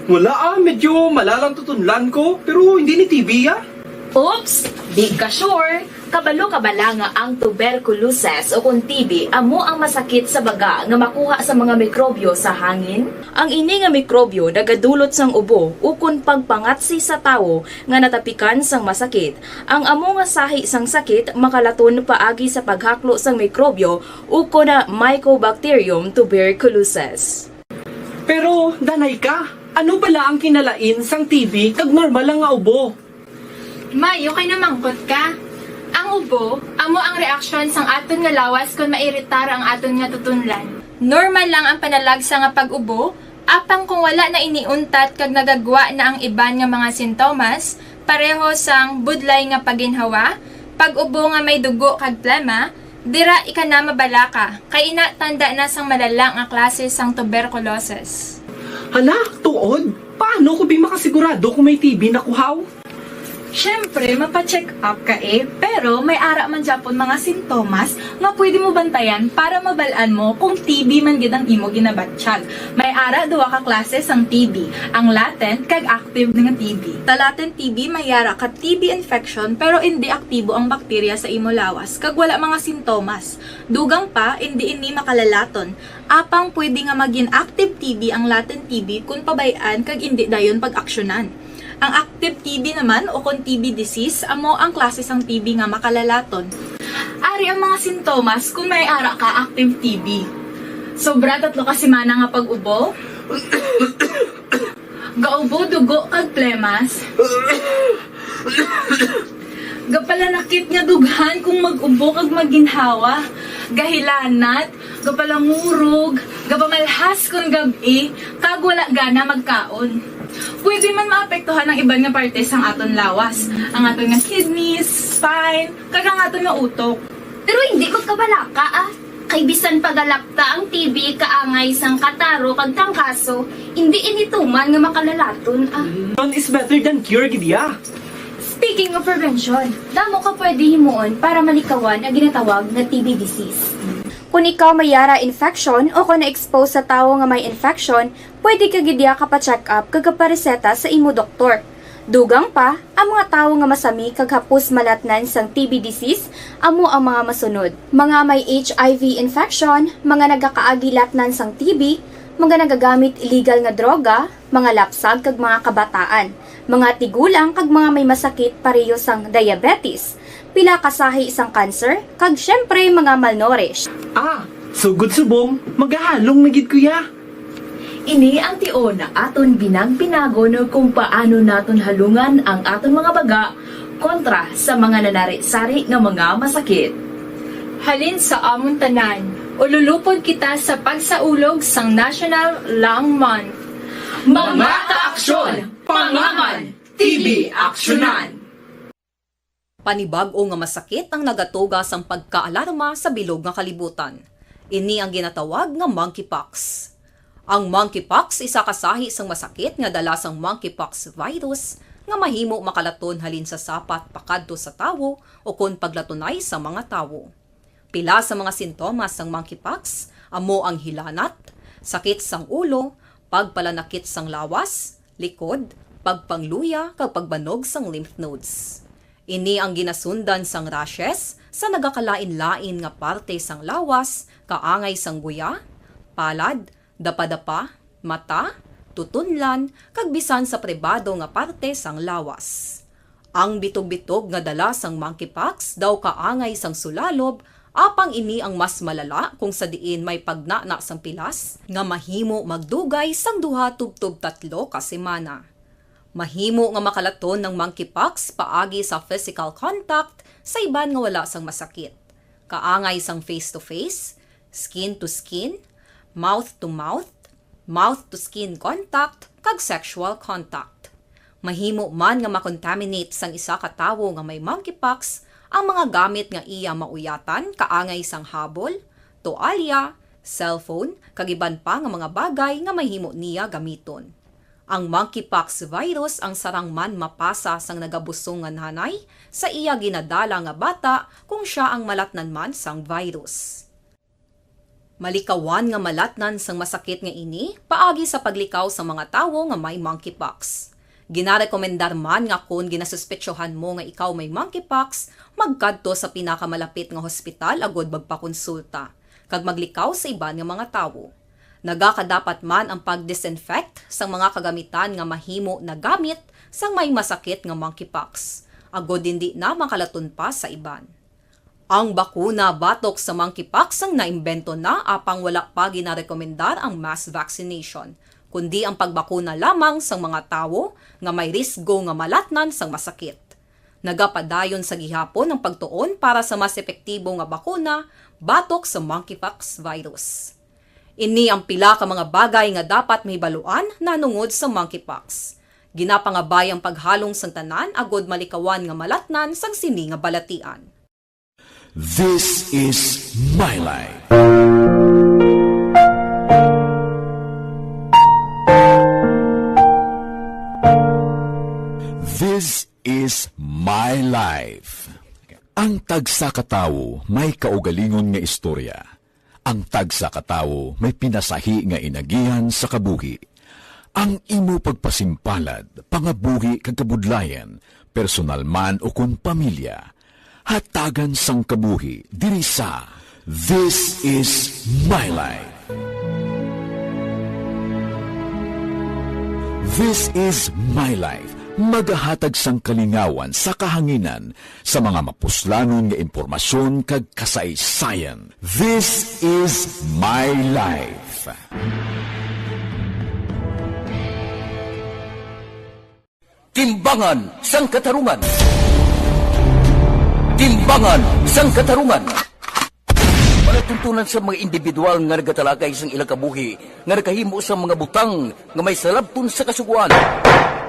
Wala ah, medyo malalang tutunlan ko, pero hindi ni T B ah. Oops! Di ka sure? Kabalo ka bala nga ang tuberculosis o kon T B amo ang masakit sa baga nga makuha sa mga mikrobyo sa hangin? Ang ini nga mikrobyo nagadulot sang ubo ukon pagpangatsi sa tawo nga natapikan sang masakit. Ang amo nga sahi sang sakit makalaton paagi sa paghaklo sang mikrobyo ukon na Mycobacterium tuberculosis. Pero, danay ka, ano bala ang kinalain sang T B kag normal lang nga ubo? May, okay na mangkot ka. Ang ubo, amo ang reaksyon sang aton nga lawas kon mairitar ang aton nga tutunlan. Normal lang ang panalagsa nga pag-ubo, apang kung wala na ini untat kag nagagwa na ang iban nga mga sintomas, pareho sang budlay nga paginhawa, pag-ubo nga may dugo kag plema, dira ika na mabalaka, kay ina tanda na sang malala nga klase sang tuberculosis. Hala, tuod? Paano ko bi makasigurado kung may T B na ko, haw? Siyempre, mapa-check up ka eh, pero may ara man gyapon mga sintomas nga pwede mo bantayan para mabal-an mo kung T B man gid ang imo ginabatyag. May ara duha ka klase sang T B, ang latent kag active nga T B. Sa latent T B, may ara ka T B infection pero indi aktibo ang bakterya sa imo lawas kag wala mga sintomas. Dugang pa, indi ini makalalaton. Apang pwede nga magin active T B ang latent T B kon pabay-an kag indi dayon pag-aksyonan. Ang active T B naman o kon T B disease amo ang klase sang T B nga makalalaton. Ari ang mga sintomas kon may ara ka active T B. Sobra tatlo ka semana nga pag-ubo. Gaubo dugo kag plemas. Gapalanakit nga dughan kung mag-ubo kag maginhawa. Gahilanat, gapalangurog, gapamalhas kon gab-i, kag wala gana magkaon. Pwede man maapektuhan ang iban nga parte sang aton lawas, ang aton nga kidneys, spine, kag ang aton nga utok. Pero hindi magkabalaka, ah. Kay bisan pa galakta ang T B kaangay sang kataro kag trangkaso, hindi ini tuman nga makalalaton, ah. Prevention is better than cure, gid ya. Speaking of prevention, damo ka pwede himuon para malikawan ang ginatawag nga T B disease. Kung ikaw may yara infection o kung na-expose sa tawo nga may infection, pwede ka gid ya kapa-check up kag kapareseta sa imo doktor. Dugang pa, ang mga tawo nga masami kag hapos malatnan sang T B disease amo ang mga masunod: mga may H I V infection, mga nagakaagi latnan sang T B, mga nagagamit illegal nga droga, mga lapsag kag mga kabataan, mga tigulang kag mga may masakit pareho sang diabetes, pila ka sahi sang cancer, kag siyempre mga malnourished. Ah, sugod subong, magahalong na gid ko ya. Ini ang tion nga aton binag-binagon kung paano naton halungan ang aton mga baga kontra sa mga nanari-sari nga mga masakit. Halin sa amon tanan, ululupod kita sa pagsaulog sang National Lung Month. Mga kaaksyon, pangaman, T B aksyonan! Panibag-o nga masakit ang nagatuga sang pagkaalarma sa bilog nga kalibutan. Ini ang ginatawag nga monkeypox. Ang monkeypox isa ka sahi sang masakit nga dala sang monkeypox virus nga mahimo makalaton halin sa sapat pakadto sa tawo o kon paglatunay sa mga tawo. Pila sa mga sintomas sang monkeypox amo ang hilanat, sakit sang ulo, pagpalanakit sang lawas, likod, pagpangluya, kag pagbanog sang lymph nodes. Ini ang ginasundan sang rashes sa nagakalain-lain nga parte sang lawas, kaangay sang guya, palad, dapadapa, mata, tutunlan, kag bisan sa pribado nga parte sang lawas. Ang bitog-bitog nga dala sang monkeypox daw kaangay sang sulalob, apang ini ang mas malala kung sa diin may pagnana sang pilas nga mahimo magdugay sang duha tubtob tatlo ka semana. Mahimo nga makalaton ang monkeypox paagi sa physical contact sa iban nga wala sang masakit, kaangay sang face-to-face, skin-to-skin, mouth-to-mouth, mouth-to-skin contact, kag sexual contact. Mahimo man nga makontaminate sang isa ka tawo nga may monkeypox ang mga gamit nga iya mauyatan, kaangay sang habol, toalya, cellphone, kag iban pa nga mga bagay nga mahimo niya gamiton. Ang monkeypox virus ang sarang man mapasa sang nagabusong nga nanay sa iya ginadala nga bata kung sia ang malatnan man sang virus. Malikawan nga malatnan sang masakit nga ini paagi sa paglikaw sa mga tawo nga may monkeypox. Ginarekomendar man nga kon ginasuspetsohan mo nga ikaw may monkeypox, magkadto sa pinakamalapit nga hospital agud magpakonsulta kag maglikaw sa iban nga mga tawo. Nagakadapat man ang pag-disinfect sang mga kagamitan nga mahimo nagamit sang may masakit nga monkeypox, agud indi na makalaton pa sa iban. Ang bakuna batok sa monkeypox ang naimbento na, apang wala pa ginarekomendar ang mass vaccination, kundi ang pagbakuna lamang sang mga tawo nga may risgo nga malatnan sang masakit. Nagapadayon sa gihapon ang pagtuon para sa mas epektibo nga bakuna batok sa monkeypox virus. Ini ang pila ka mga bagay nga dapat mahibaluan nahanungod sa monkeypox. Ginapangabay ang paghalong sang tanan agud malikawan nga malatnan sang sini nga balatian. This is my life. This is my life. Ang tagsa ka tawo may kaugalingon nga istorya. Ang tagsa ka tawo may pinasahi nga inagihan sa kabuhi. Ang imo pagpasimpalad, pangabuhi kag kabudlayan, personal man o kon pamilya, hatagan sang kabuhi diri sa This Is My Life. This Is My Life, magahatag sang kalingawan sa kahanginan sa mga mapuslanon nga impormasyon kag kasaysayan. This Is My Life. Timbangan sang Katarungan. Timbangan sang Katarungan. Palatuntunan sa mga individual nga nagatalakay sang ilang kabuhi nga nakahimo sang mga butang nga may salabton sa kasugoan.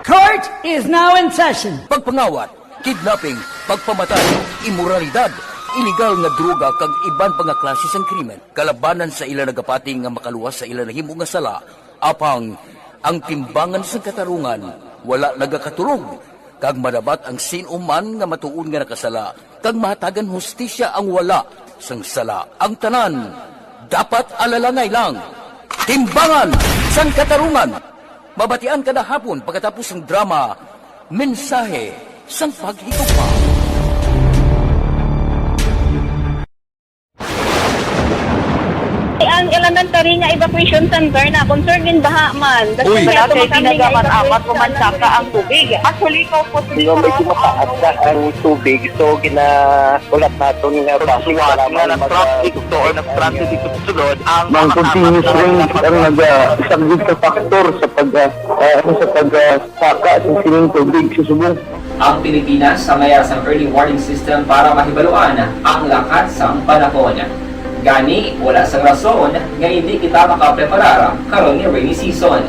Court is now in session. Pagpangawat, kidnapping, pagpamatay, imoralidad, iligal nga droga kag iban pa nga klase sang krimen. Kalabanan sa ila nagapati nga makaluwas sa ila nahimo nga sala, apang ang timbangan sang katarungan wala nagakaturog, kag madabat ang sin-o man nga matuod nga nakasala, kag mahatagan hustisya ang wala sang sala. Ang tanan dapat alalangay lang. Timbangan sang Katarungan. Mabatian kada hapon pagkatapos sang drama, Mensahe sang Paghigugma. Ang elementary nga evacuation center na concern din baha man. Uy. Wala kay tinaga man amat ko man saka ang tubig. Actually, ko po Medyo mataas na ang tubig, so ginaulat naton nga basi nga nag-traffic to or nag-transit dito sa sulod ang mga continuous rain ang nag-, ah, isang big factor sa pag, ah, ah, ano, sa pag, ah, saka sa sining tubig sa subong. Ang Pilipinas sa mayar sang early warning system para mahibaluan ang lakat sang panahon. Gani, wala sang rason nga hindi kita makapreparar karon nga rainy season.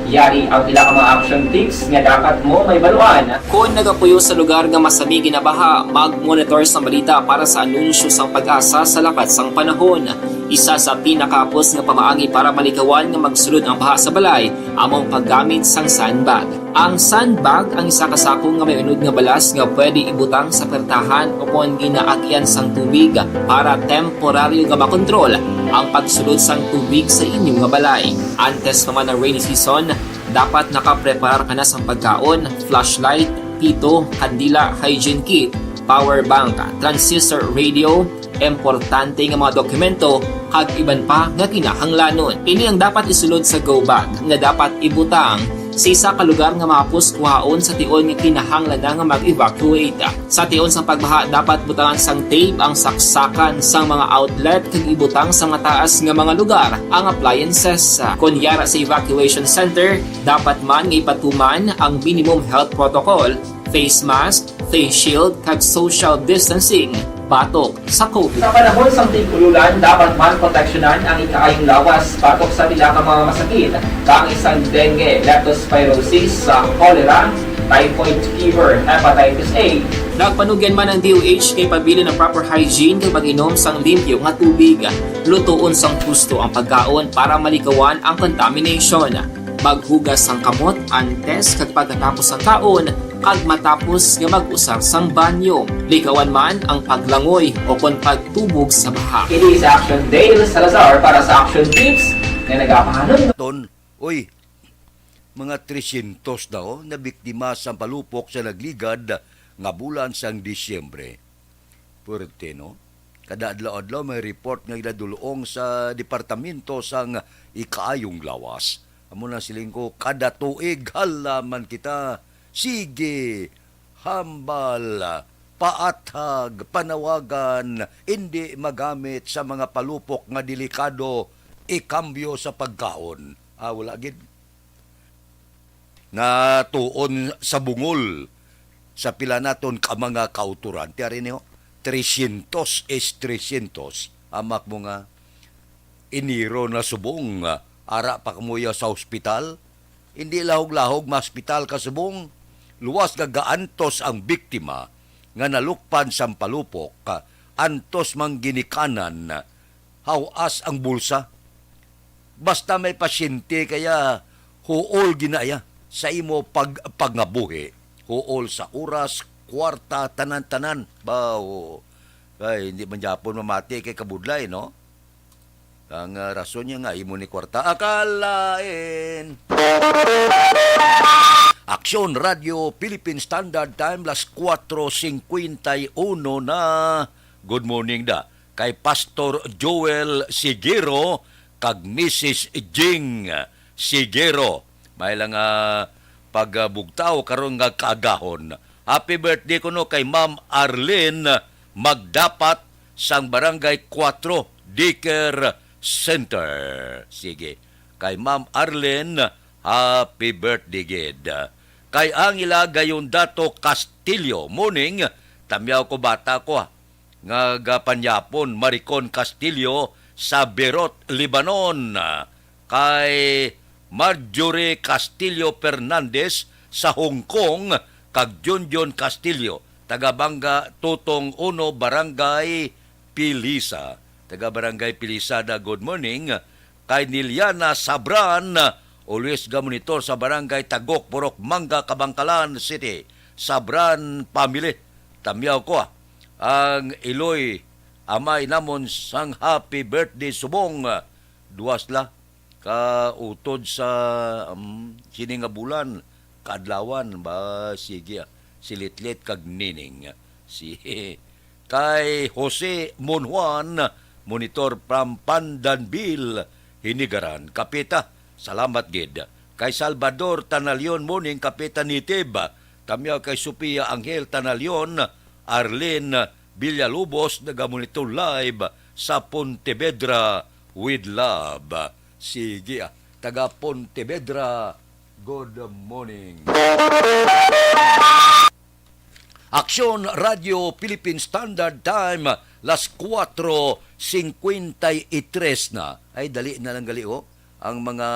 Yari ang pila ka mga action tips nga dapat mo mahibaluan. Kon nagapuyo sa lugar nga masami ginabaha, mag-monitor sang balita para sa anunsyo sang PAGASA sa lakat sang panahon. Isa sa pinakahapos nga pamaagi para malikawan nga magsulod ang baha sa balay amo ang paggamit sang sandbag. Ang sandbag ang isa ka sako nga may unod nga balas nga pwede ibutang sa pertahan o kon ginaagian sang tubig para temporaryo nga makontrol ang pagsulod sang tubig sa inyo nga balay. Antes pa man ang rainy season, dapat nakapreparar ka na sang pagkaon, flashlight, pito, kandila, hygiene kit, power bank, transistor radio, importante nga mga dokumento, kag iban pa nga kinahanglanon. Ini ang dapat isulod sa go bag nga dapat ibutang sa isa ka lugar nga mahapos kuhaon sa tion nga kinahanglan na nga mag-evacuate. Sa tion sang pagbaha, dapat butangan sang tape ang saksakan sang mga outlet kag ibutang sa mataas nga mga lugar ang appliances. Kon yara sa evacuation center, dapat man nga ipatuman ang minimum health protocol, face mask, face shield, kag social distancing batok sa COVID. Sa panahon sang tig-ululan, dapat man proteksyonan ang ikaayong lawas batok sa pila ka mga masakit, kaangay sang dengue, leptospirosis, sa cholera, typhoid fever, hepatitis A. Nagpanugyan man ang D O H kay pabilin ang proper hygiene kag pag-inom sang limpyo nga tubig. Lutoon sang husto ang pagkaon para malikawan ang contamination. Maghugas sang kamot antes kag pagkatapos sang kaon kag matapos nga mag-usar sang banyo. Likawan man ang paglangoy o kon pagtubog sa baha. Ini si Action Dale Salazar para sa Action Tips nga nagapahanum. Ton, uy, mga tresyentos daw nabiktima sa palupok sa nagligad nga bulan sang Disyembre. Puwerte, no? Kada adlaw-adlaw may report nga ginadul-ong sa Departamento sang Ikaayong Lawas. Amo na siling ko, kada tuig, hala man kita. Sige, hambal, paathag, panawagan, indi magamit sa mga palupok nga delikado, ikambyo sa pagkaon. Ah, wala gid. Nga tuon sa bungol sa pila naton ka mga kautoran. Tiyari niyo, tresyentos is tresyentos. Amak mo nga, Enero na subong, ara pa kamuya sa ospital. Hindi lahog-lahog ma-ospital ka subong. Luwas nga gaantos ang biktima nga nalukpan sang palupok, antos man ginikanan, hawas ang bulsa. Basta may pasyente kaya huol ginaya sa imo pag-, pagpangabuhi. Huol sa oras, kwarta, tanan-tanan. Ba, oo. Ay, hindi man gyapon mamati kay kabudlay, no? Ang, ah, rason niya nga imo ni kwarta. Akalain. Aksyon Radio Philippine Standard Time, las kuwatro singkwenta y uno na. Good morning da kay Pastor Joel Sigero kag Missus Jing Sigero. May lang, ah, pagbugtaw karon nga kaagahon. Happy birthday kuno kay Ma'am Arlene Magdapat sang Barangay Cuatro, Dicker Center. Sige. Kay Ma'am Arlene, happy birthday gid. Kay Angela Gayondato Castillo, morning, tamyaw ko bata ko, ah, nga gapanyapon, Maricon Castillo sa Beirut, Lebanon. Kay Marjorie Castillo Fernandez sa Hong Kong, kag Junjun Castillo, taga Banga Tutong Uno, Barangay Pilisa. Taga Barangay Pilisada, good morning. Kay Niliana Sabran, always ga-monitor sa Barangay Tagok, Purok Manga, Kabankalan City. Sabran family, tamyaw ko, ah, ang iloy amay namon sang happy birthday subong, ah, duwas la ka utod sa, um, sini nga bulan, kaadlawan ba, sige, ah, si Litlit kag Nining. Si kay Jose Monjuan, monitor from Pandanville, Hinigaran, Kapita. Salamat gid. Kay Salvador Tanalion, morning, Kapita native. Tamyaw kay Sofia Angel Tanalion, Arlene Villalobos, nagamonitor live sa Pontevedra with love. Sige, ah, taga Pontevedra, good morning. Aksyon Radio Philippine Standard Time, las kuwatro singkwenta y tres na. Ay, dali na lang gali, oh. Ang mga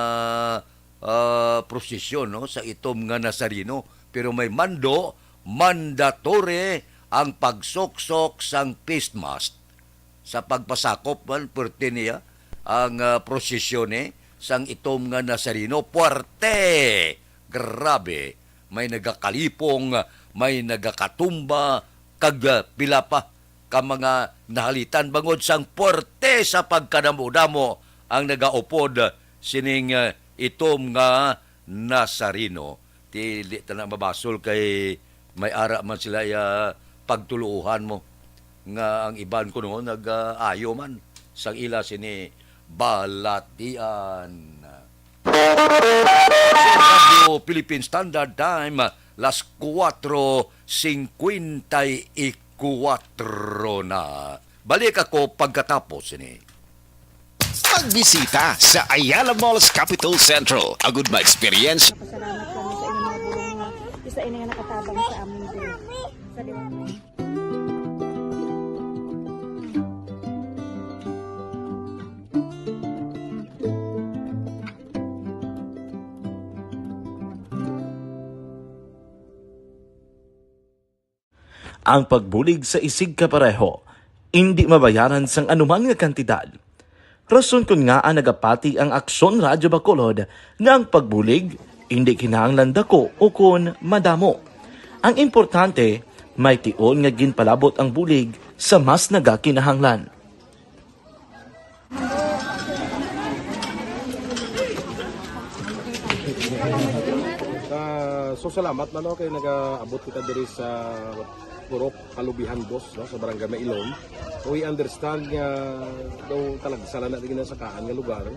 ah, prosesyon, no, sa itom nga Nazareno. Pero may mando, mandatory ang pagsuksok sang face mask sa pagpasakop man, puwerte niya ang, ah, prosesyon, eh, sang itom nga Nazareno. Puwerte! Grabe! May nagakalipong, may nagakatumba, kag, ah, pila pa ka mga nahalitan bangod sang puwerte sa pagkadamo-damo ang nagaupod sining, ah, itom nga Nazareno. Ti, di ta na mabasol kay may ara man sila ya pagtuluohan mo nga ang iban kuno nag-aayo man sang ila sini balatian. Radio Philippine Standard Time, las kuwatro singkwenta y kuwatro na. Balik ako pagkatapos sini. Magbisita sa Ayala Malls Capitol Central. Agud ma-experience. Pasalamat kami sa inyong mga bulong nga isa ini nga nakatabang sa amin diri. Sa liwanag. Ang pagbulig sa isigkapareho indi mabayaran sang anuman nga kantidad. Rason kon ngaa nagapati ang Aksyon Radyo Bacolod nga ang pagbulig indi kinahanglan daku ukon madamo. Ang importante, may tion nga ginpalabot ang bulig sa mas nagakinahanglan. Ah, so salamat man, no, kay nagaabot kita diri sa Purok Kalubihan Dos, no, sa Barangay Mailom. So we understand nga daw talagsa lang na di ginasakaan nga lugar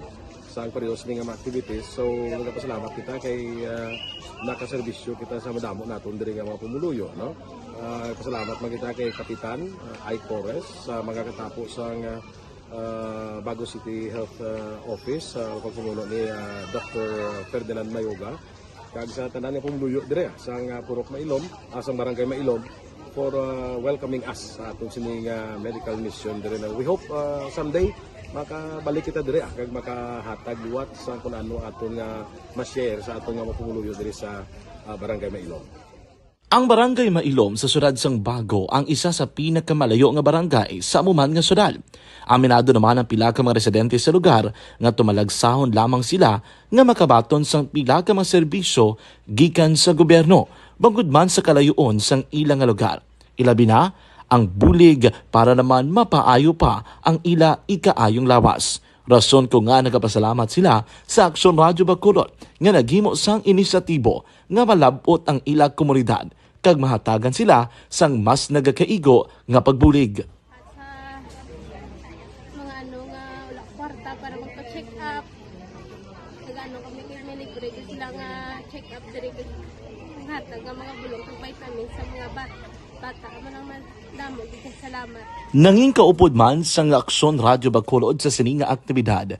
sa ang pareho sini nga mga activities. So nagapasalamat kita kay, ah, nakaserbisyo kita sa madamo naton diri nga mga pumuluyo, no. Ah, pasalamat man kita kay Kapitan, ah, Ike Torres sa mga katapo sang, ah, ah, Bago City Health, ah, Office, sa pagpamuno ni, ah, Doctor Ferdinand Mayoga, kag sa tanan nga pumuluyo dire, ah, sang, ah, Purok Mailom, ah, sang Barangay Mailom, for, ah, welcoming us sa aton sini nga medical mission dire na. We hope, ah, someday makabalik kita dire, ah, kag makahatag liwat sa kun ano aton nga ma-share sa aton nga mga pumuluyo dire sa, ah, Barangay Mailom. Ang Barangay Mailom sa siyudad sang Bago ang isa sa pinakamalayo nga barangay sa amo man nga siyudad. Aminado naman ang pila ka mga residente sa lugar nga tumalagsahon lamang sila nga makabaton sang pila ka mga serbisyo gikan sa gobyerno, bangod man sa kalayuon sang ila nga lugar. Ilabi na ang bulig para naman mapaayo pa ang ila ikaayong lawas. Rason ko nga nagapasalamat sila sa Aksyon Radyo Bacolod nga naghimo sang inisyatibo nga malab-ot ang ila komunidad kag mahatagan sila sang mas nagakaigo nga pagbulig. Sa mga ano nga wala kwarta para magpa-check up. Nag-ano kami kay may libre ko sila nga check up diri kay hatag nga mga bulong kag vitamin sa mga ba bata. Amo lang man damo gid salamat. Nangin kaupod man sang Aksyon Radyo Bacolod sa sini nga aktibidad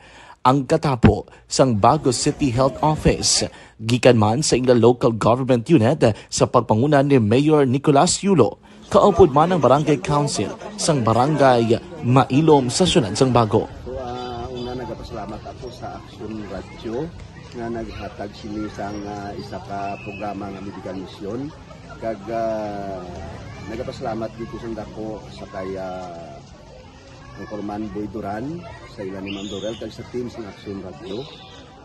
ang katapo sang Bago City Health Office, gikan man sa ila local government unit sa pagpanguna ni Mayor Nicolas Yulo, kaupod man ang Barangay Council sang Barangay Mailom sa Siyudad sang Bago. So, ah, una, nagapasalamat ako sa Action Radio nga naghatag sini sang, ah, isa ka programa nga medical mission. Kag, ah, nagapasalamat gid ko sang dako sa kay, ah, Anchorman Boy Duran, sa ila ni Ma'am Dorel, kag sa team sang Action Radio.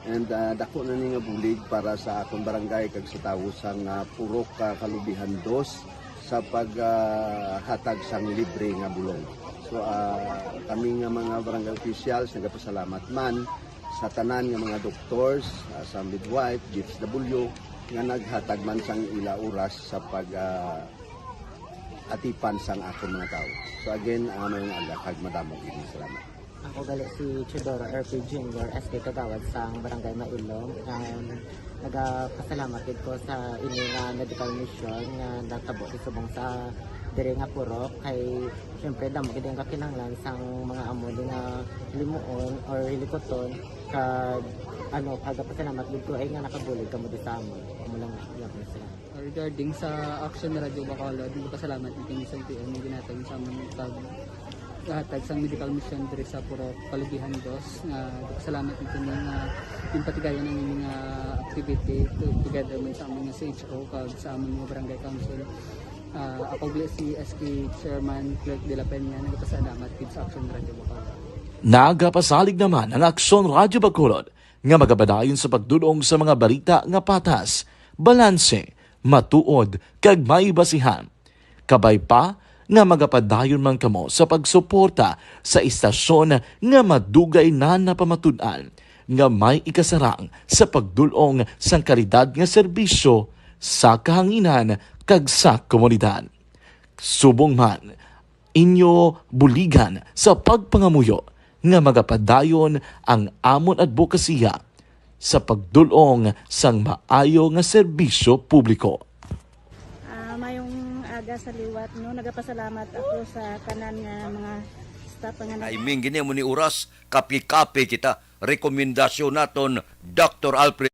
And, ah, dako na ni nga bulig para sa akon barangay kag sa tawo sang, ah, Purok, ah, Kalubihan Dos sa pag, ah, hatag sang libre nga bulong. So, ah, kami nga mga barangay officials nagapasalamat man sa tanan nga mga doctors, ah, sa midwife, D S W, nga naghatag man sang ila oras sa pag, ah, atipan sang akon mga tawo. So again, ah, maayong aga kag madamo gid nga salamat. Ako gali si Teodoro R P Junior, S K Kagawad sang Barangay Mailom. Um, nagapasalamat gid ko sa ini nga medical mission nga natabo sa subong sa diri nga purok kay siyempre damo gid ang kakinahanglan sang mga amo di nga limuon or hilikuton kag ano, nagapasalamat gid ko ay nga nakabulig kamo di sa amon. Amo lang, yeah, salamat. Regarding sa Action Radio Bacolod, nagpasalamat mi kini sa N P M nga ginhatag sa amon pag hatag sang medical mission diri sa Purok Kalubihan Dos. Nga nagpasalamat mi kini nga ginpatigayon ang ining, ah, activity to, together man sa among C H O kag sa among mga barangay council. Ah, ako gali si S K Chairman Clerk de la Peña, nagpasalamat gid sa Action Radio Bacolod. Nagapasalig naman ang Aksyon Radyo Bacolod nga magapadayon sa pagdul-ong sa mga balita nga patas, balanse, matuod, kag may basihan. Kabay pa nga magapadayon man kamo sa pagsuporta sa istasyon nga madugay na napamatud-an nga may ikasarang sa pagdul-ong sang kalidad nga serbisyo sa kahanginan kag sa komunidad. Subong man, inyo buligan sa pagpangamuyo nga magapadayon ang amon adbokasiya sa pagdul-ong sang maayo nga serbisyo publiko. Ah, mayong aga sa liwat, no? Nagapasalamat ako sa tanan nga mga staff nga nag- Timing gini mo ni oras, kapi-kapi kita. Rekomendasyon naton, Doctor Alfred.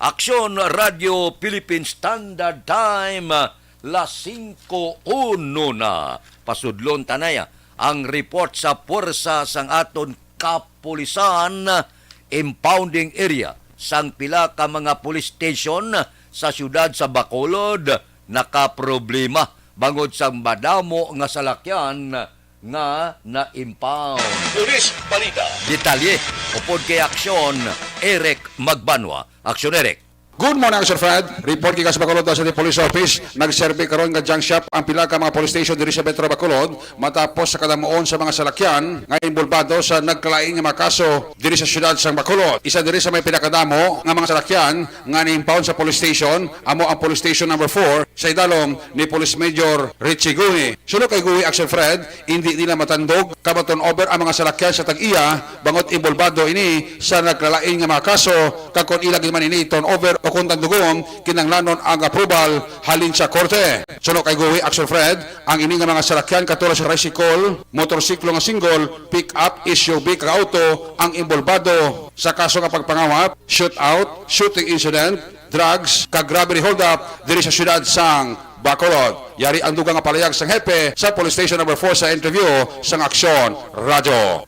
Aksyon Radyo Philippine Standard Time, las singko uno na. Pasudlon ta na ya ang report sa puwersa sang aton kapulisan. Impounding area sang pila ka mga police station sa siyudad sa Bacolod nakaproblema bangod sang madamo nga salakyan nga na-impound. Police Balita. Detalye upod kay Aksyon, Eric Magbanwa. Aksyon, Eric. Good morning, Aksyon Fred. Report gikan sa Bacolod City Police Office. Nagserbi karon nga junk shop ang pila ka mga police station diri sa Metro Bacolod matapos sa kadamuon sa mga salakyan nga inbolbado sa nagkalain nga mga kaso diri sa siyudad sang Bacolod. Isa diri sa may pinakadamo nga mga salakyan nga na-impound sa police station amo ang police station number four sa idalom ni Police Major Richie Guhi. Suno kay Guhi, Aksyon Fred, indi nila matandog ka ma-turn over ang mga salakyan sa tag-iya, bangod inbolbado ini sa nagkalain nga mga kaso, kag kon ila gid man ini i-turn over o kon tandugon, kinahanglanon ang approval halin sa korte. Suno kay Guhi, Aksyon Fred, ang ini nga mga salakyan katulad sa tricycle, motorsiklo nga single, pick-up, S U V kag auto ang inbolbado sa kaso nga pagpangawat, shootout, shooting incident, drugs, kag robbery hold-up diri sa siyudad sang Bacolod. Yari ang dugang nga palayag sang hepe sa Police Station Number four sa interview sang Aksyon Radyo.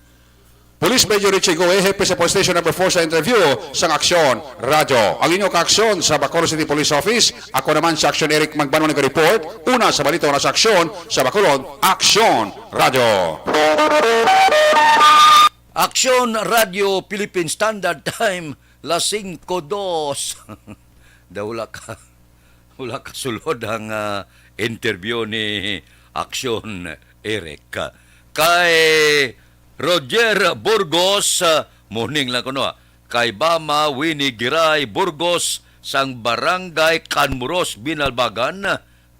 Police Major Richie Goe, hepe sa Police Station Number four sa interview sang Aksyon Radyo. Ang inyo kaaksyon sa Bacolod City Police Office, ako naman si Aksyon Eric Magbanwa nag-report. Una sa balita, una sa aksyon sa Bacolod, Aksyon Radyo. Aksyon Radyo Philippine Standard Time, las singko dos. Daw wala ka, wala ka sulod ang, ah, interview ni Aksyon Eric. Kay Roger Burgos, ah, morning lang kuno, ah. Kay Bama Winnie Giray Burgos sang Barangay Canmuros, Binalbagan,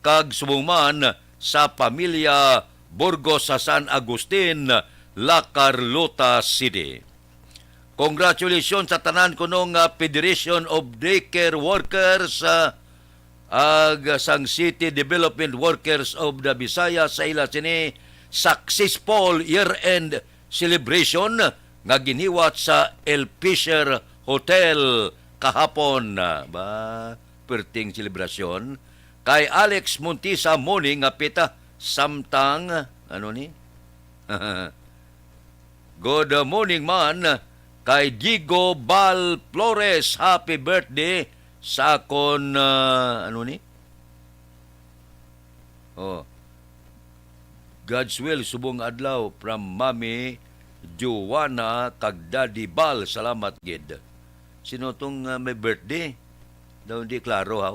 kag subong man sa pamilya Burgos sa San Agustin, La Carlota City. Congratulations sa tanan kuno nga Federation of Daycare Workers, ah, ag sang City Development Workers of the Visayas sa ila sini successful year-end celebration nga ginhiwat sa El Fisher Hotel kahapon. Ba, perting selebrasyon. Kay Alex Montisa Moni nga pita samtang, ano ni? Good morning man kay Diego Bal Flores. Happy birthday sa akon, ah, ano ni? Oh. God's will, subong adlaw from Mami Joanna kag Daddy Bal. Salamat gid. Sino tong, ah, may birthday? Daw hindi klaro, ha?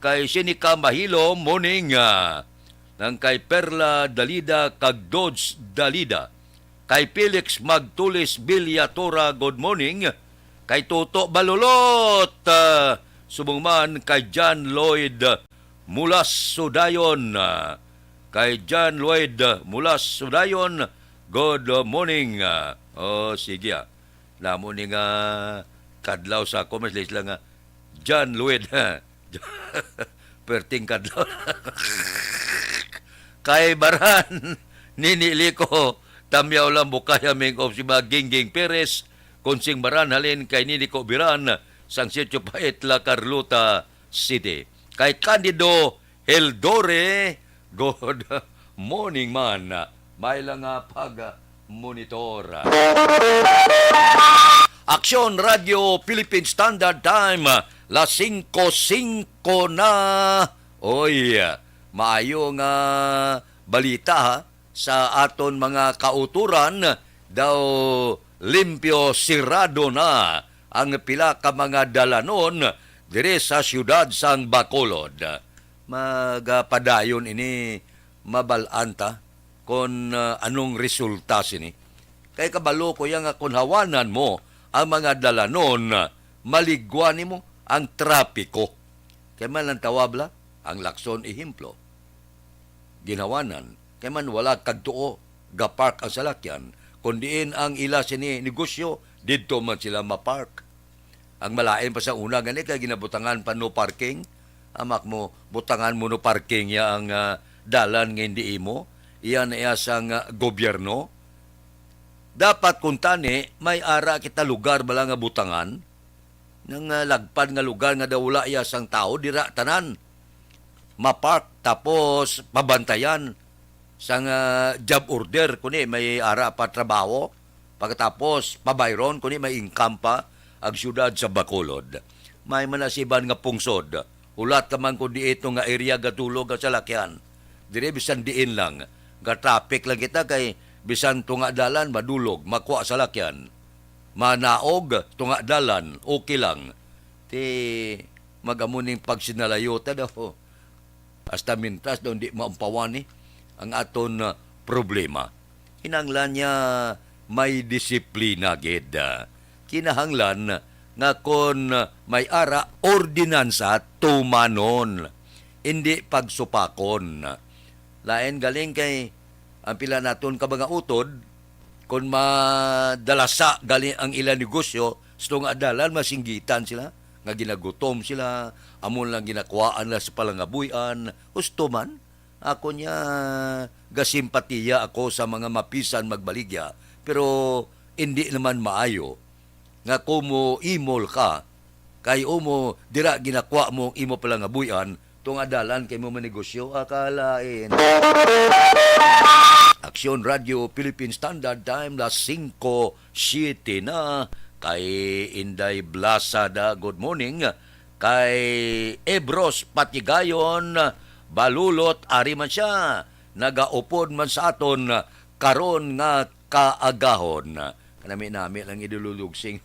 Kay Sinica Mahilo, morning, ah, nang kay Perla Dalida kag Dodge Dalida. Kay Felix Magtulis Villatora, good morning. Kay Toto Balulot, ah, subong man kay John Lloyd Mulas Sudayon, ah, kay John Lloyd Mulas Sudayon, good morning. Ah, oh, sige, ah. Namo ni nga kadlaw sa ako, mas lang nga John Lloyd. Perting kadlaw. Kay Baran, Nini Liko, Tamyaw lang Bukaya Ming of si mga Gingging Perez, Konsing Baran halin kay Nini Ko Biran, sang Sitio Pait, La Carlota City. Kay Candido Hildore, good morning man. May lang nga pag-monitor. Aksyon Radio Philippine Standard Time, las singko singko na. Oy, maayo nga balita, ha, sa aton mga kauturan, daw limpyo, sirado na ang pila ka mga dalanon diri sa siyudad sang Bacolod. Magapadayon ini, mabal-an ta kon, ah, anong resulta sini. Kay kabalo ko ya nga kon hawanan mo ang mga dalanon, maligwa nimo ang trapiko. Kay man lang tawab la, ang Lacson ehemplo. Ginhawanan, kay man wala kagtuo, ga-park ang salakyan, kon diin ang ila sini negosyo, didto man sila ma-park. Ang malain pa sa una gani kay ginabutangan pa no parking. Amak mo, butangan mo no parking ya ang, ah, dalan nga hindi imo. Iya na iya sang, ah, gobyerno. Dapat kung tani, may ara kita lugar bala nga butangan. Nang, ah, lagpad nga lugar nga daw wala iya sang tawo, dira tanan mapark, tapos pabantayan sang, ah, job order, kuni may ara pa trabaho, pagkatapos pabayron, kuni may income pa ang siyudad sa Bacolod. May manasiban nga pungsod, hulat ka man kung di ito nga area gatulog ang salakyan. Diri bisan diin lang, ga-traffic lang kita kay bisan tunga dalan madulog, makuha salakyan. Manaog, tunga dalan, okay lang. Ti magamo ning pagsinalayo ta daw. Hasta mintras daw hindi maumpawan ni ang aton, ah, problema. Kinahanglan niya may disiplina gid. Kinahanglan nga kon may ara, ordinansa tumanon, hindi pagsupakon. Lain galing kay ang pila naton ka mga utod, kon madalasa gali ang ila negosyo, sa tunga dalan masinggitan sila, nga ginagutom sila, amo lang ginakuhaan nila sa palangabuy-an. Husto man, ako niya, gasimpatiya ako sa mga mapisan magbaligya, pero hindi naman maayo nga kumo imol ka, kay umo dira ginakwa mo ang imo palangabuy-an, tunga dalan kay mo manegosyo, akalain. Aksyon Radio Philippine Standard Time, las singko siete na, kay Inday Blasada, good morning. Kay Ebros Patigayon, Balulot, ari man siya, nagaupod man sa aton karon nga kaagahon. Kanami-nami lang idululugsing.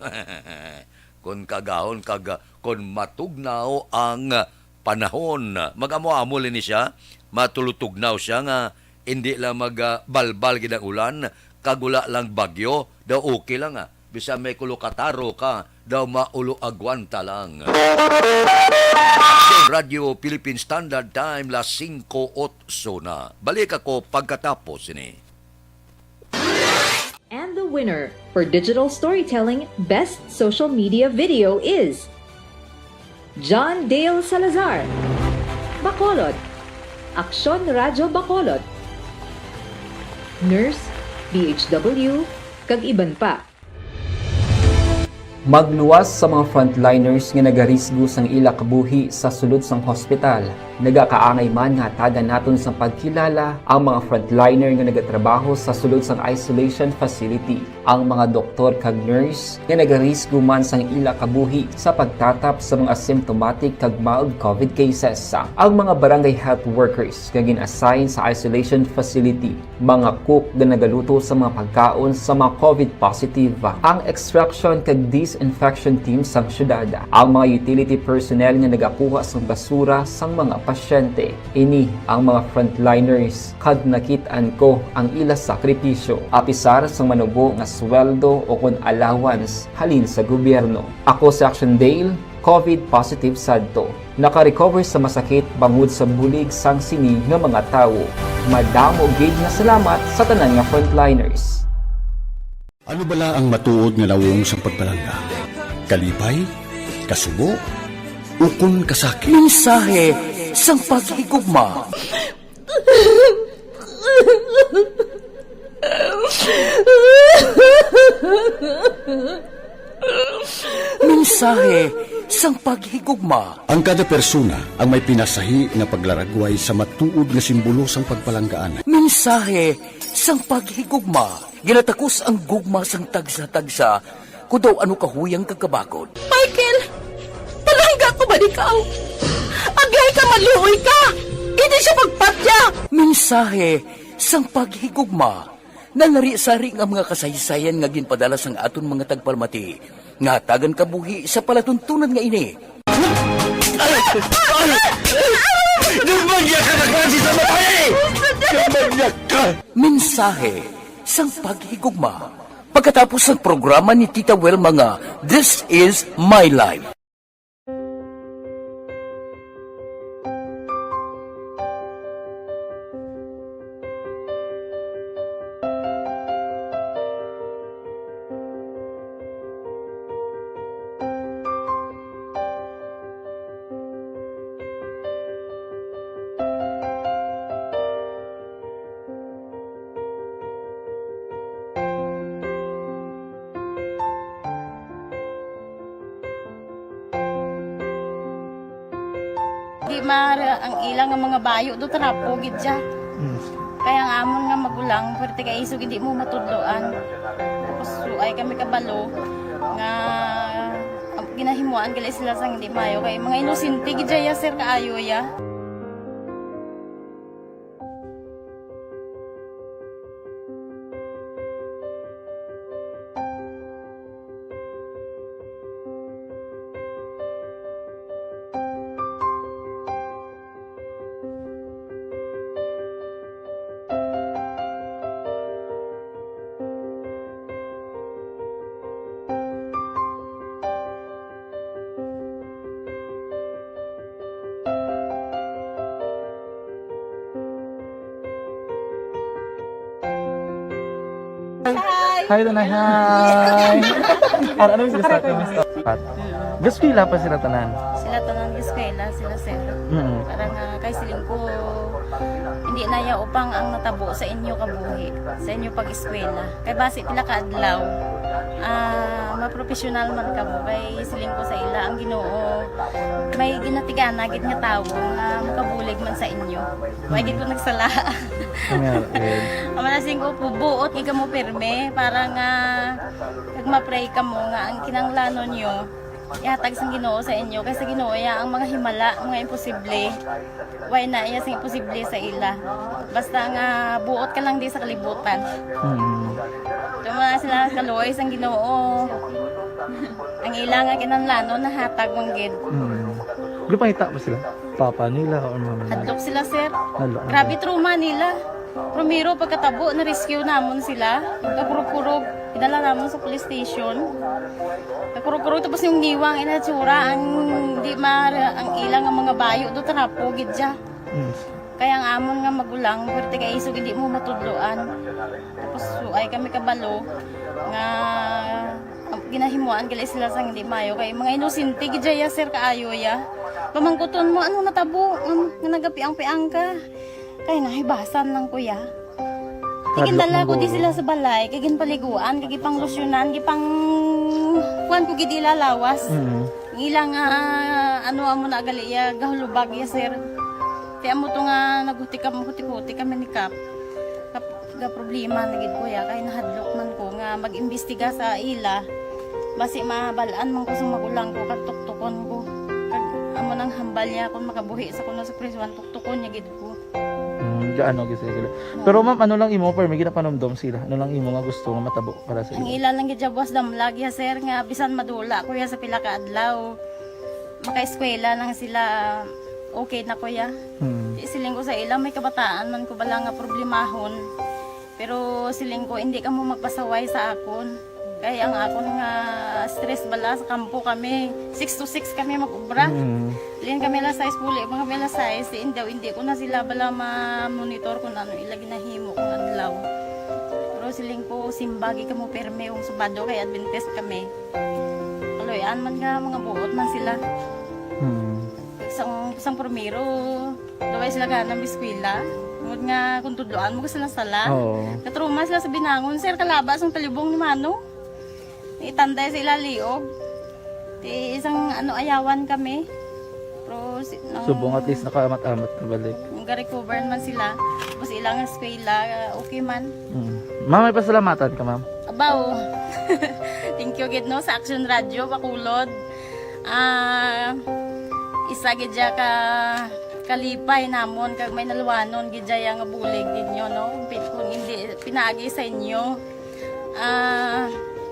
Kon kaagahon, kag kon matugnaw ang panahon, mag-amo-amo lang ni siya, matulutugnaw siya nga hindi lang magbalbal gid ang ulan, kag wala lang bagyo, daw okay lang, ah. Bisan may kulo ka tarong ka, daw maulo agwanta lang. Radyo Philippine Standard Time, las singko otso na. Balik ako pagkatapos sini. And the winner for digital storytelling best social media video is John Dale Salazar, Bacolod, Aksyon Radyo Bacolod, Nurse, D H W, kag iban pa. Magluwas sa mga frontliners nga nagarisgo sang ila kabuhi sa sulod sang hospital. Nagakaangay man nga hatagan naton sang pagkilala ang mga frontliner nga nagatrabaho sa sulod sang isolation facility, ang mga doktor kag nurse nga nagarisgo man sang ila kabuhi sa pagtatap sa mga asymptomatic kag mild covid cases, ang mga barangay health workers nga gin-assign sa isolation facility, mga cook nga nagaluto sa mga pagkaon sa mga covid positive, ang extraction kag disinfection team sang syudad, ang mga utility personnel nga nagakuha sang basura sang mga pasyente. Ini ang mga frontliners kag nakit-an ko ang ila sakripisyo, apisar sang manubo nga sweldo o kon allowance halin sa gobyerno. Ako si Action Dale, covid positive sadto. Naka-recover sa masakit bangod sa bulig sang sini nga mga tawo. Madamo gid nga salamat sa tanan nga frontliners. Ano bala ang matuod nga nawong sang pagpalangga? Kalipay? Kasubo? Ukon kasakit? Mensahe sang paghigugma. Mensahe sang paghigugma. Ang kada persona ang may pinasahi nga paglaragway sa matuod nga simbolo sang pagpalanggaan. Mensahe sang paghigugma. Ginatakos ang gugma sang tagsa-tagsa, kon daw ano kahuyang kag kabakod. Michael, palangga ko man ikaw. Agay ka, maluoy ka. Hindi siya pagpatya. Mensahe sang paghigugma. Nalari-sari nga mga kasaysayan nga ginpadala sang aton mga tagpalamati nga hatagan kabuhi sa palatuntunan nga ini. Nagmanyag ka na klase sa babae! Nagmanyag ka! Mensahe sang paghigugma. Pagkatapos sang programa ni Tita Wilma nga This Is My Life. Di mara ang ila nga mga bayo do trapo gid siya. Mm. Kaya ang amon nga magulang, pwerte kay isog hindi mo matudloan. Tapos suay kami kabalo nga ginahimuan gali sila sang hindi maayo kay mga inosente gid siya, sir, kaayo ya. Hi. Hi, Tanay. Hi. Ano, ano yung gusto? Pat. Gaskwela pa sila tanan? Sila tanan gaskwela, sila, sir. Mm. Parang, ah, kay siling ko, hindi na ya upang ang natabo sa inyo kabuhi, sa inyo pag-eskwela. Kay basi pila ka adlaw, ah, mapropesyonal man kamo. Kay siling ko sa ila, ang Ginoo, may ginatigana gid nga tawo nga makabulig man sa inyo. Wa gid ko nagsala. Amen. Ang manasing ko po, buot gid kamo pirme para nga kag ma-pray kamo nga ang kinahanglanon nyo ihatag sang Ginoo sa inyo, kay sa Ginoo iya ang mga himala, mga imposible. Way na iya sing imposible sa ila. Basta nga buot ka lang di sa kalibutan. Mm. Tuma sila kaluoy sang Ginoo. Ang ila nga kinahanglanon nahatag man gid. Mm. Gupangita ba sila? Papa nila or mama nila? Hadlok sila, sir. Hadlok. Grabe trauma nila. Primero, pagkatabo, na-rescue namon sila. Kakurog-kurog. Dala namon sa police station. Nakurog-kurog tapos yung niwang inatsura ang di ma ang ilang nga mga bayo do trapo gid siya. Mm. Kaya ang amon nga magulang, pwerte kay isog hindi mo matudloan. Tapos suay kami kabalo nga ginahimuan gali sila sang hindi mayo kay mga inosente gid ya, sir, kaayo ya. Pamangkuton mo, ano natabo? Um, nga nagapiang-piang ka? Kay nahibasan lang, kuya. Hadlok gindala ko di sila sa balay, kay ginpaliguan, kay gipanglusyonan, gipang kuan ko gid ila lawas. Mm. Ang ila nga, ano, amo na gali iya, gahulubag iya, sir. Ti amo to nga naghuti kam-, huti-huti kami ni Kap. Kap-, ga problema na gid ko ya, kay nahadlok man ko nga mag-imbestiga sa ila. Basi mabal-an man ko sa magulang ko, kag tuktukon ko. Kag amo nang hambal niya kung makabuhi sa kuno sa prisuan, tuktukon niya gid ko. Mm, gaano gid sila. Pero ma'am, ano lang imo, pero may ginapanumdom sila? Ano lang imo nga gusto nga matabo para sa Ang ila? Ila lang gid siya buwas damlag ya, sir, nga bisan madula ko ya sa pila ka adlaw, makaeskwela lang sila, okay na ko ya. Hmm. Di siling ko sa ila, may kabataan man ko bala nga problemahon. Pero siling ko, hindi kamo magpasaway sa akon. Kay ang akon nga stress bala sa kampo kami, six to six kami mag-ubra. Mm. Lin kami alas sais, puli pa kami alas sais. Si Indaw, hindi ko na sila bala ma-monitor kung ano ila ginahimo kung adlaw. Pero siling ko, simba gid kamo pirme kung Sabado kay Adventist kami. Kaluy-an man nga mga buot man sila. Mm. Sang, sang primero, Daway sila gana mag-eskwela. Tungod nga kung tudloan mo sila sala. Oo. Natrauma sila sa binangon, sir, kalaba sang talibong ni Mano. Itanday sa ila liog. Ti isang ano, ayawan kami. Pero si, nang Subong at least nakaamat-amat na balik. Nag-recover man sila. Tapos ilang eskwela, okay man. Mm. Ma'am, may pasalamatan ka, ma'am? Abaw. Thank you gid, no, sa Action Radio Bacolod. Ah, isa gid siya ka kalipay namon kag may nalwanon gid siya nga bulig ninyo, no? Pi-, kung hindi pinaagi sa inyo, ah,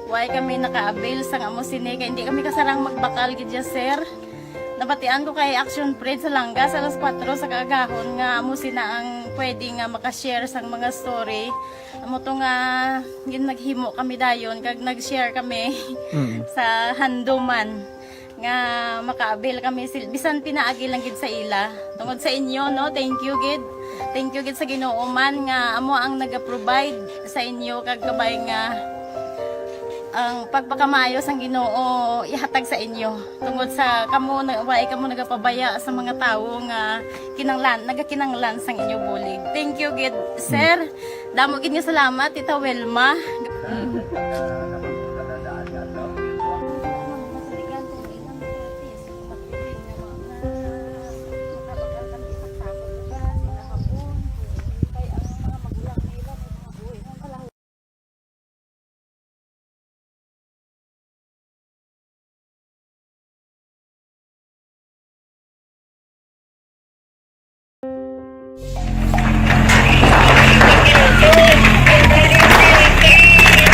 why kami naka-avail sang amo sini kay hindi kami kasarang magbakal gid siya, sir. Nabatian ko kay Action Fred sa Langas alas kuwatro sa kaagahon nga amo sina ang pwede nga maka-share sang mga story. Amo to nga gin-, naghimo kami dayon kag nag-share kami Mm. sa handuman nga maka-avail kami sil-, bisan pinaagi lang gid sa ila. Tungod sa inyo, no, thank you gid. Thank you gid sa Ginoo man nga amo ang naga-provide sa inyo kag kabay nga ang pagpakamaayo sang Ginoo ihatag sa inyo. Tungod sa kamo na, wala kamo nagapabaya sa mga tawo nga kinanglan, nagakinanglan sang inyo bulig. Thank you gid, sir. Damo gid nga salamat, Tita Wilma.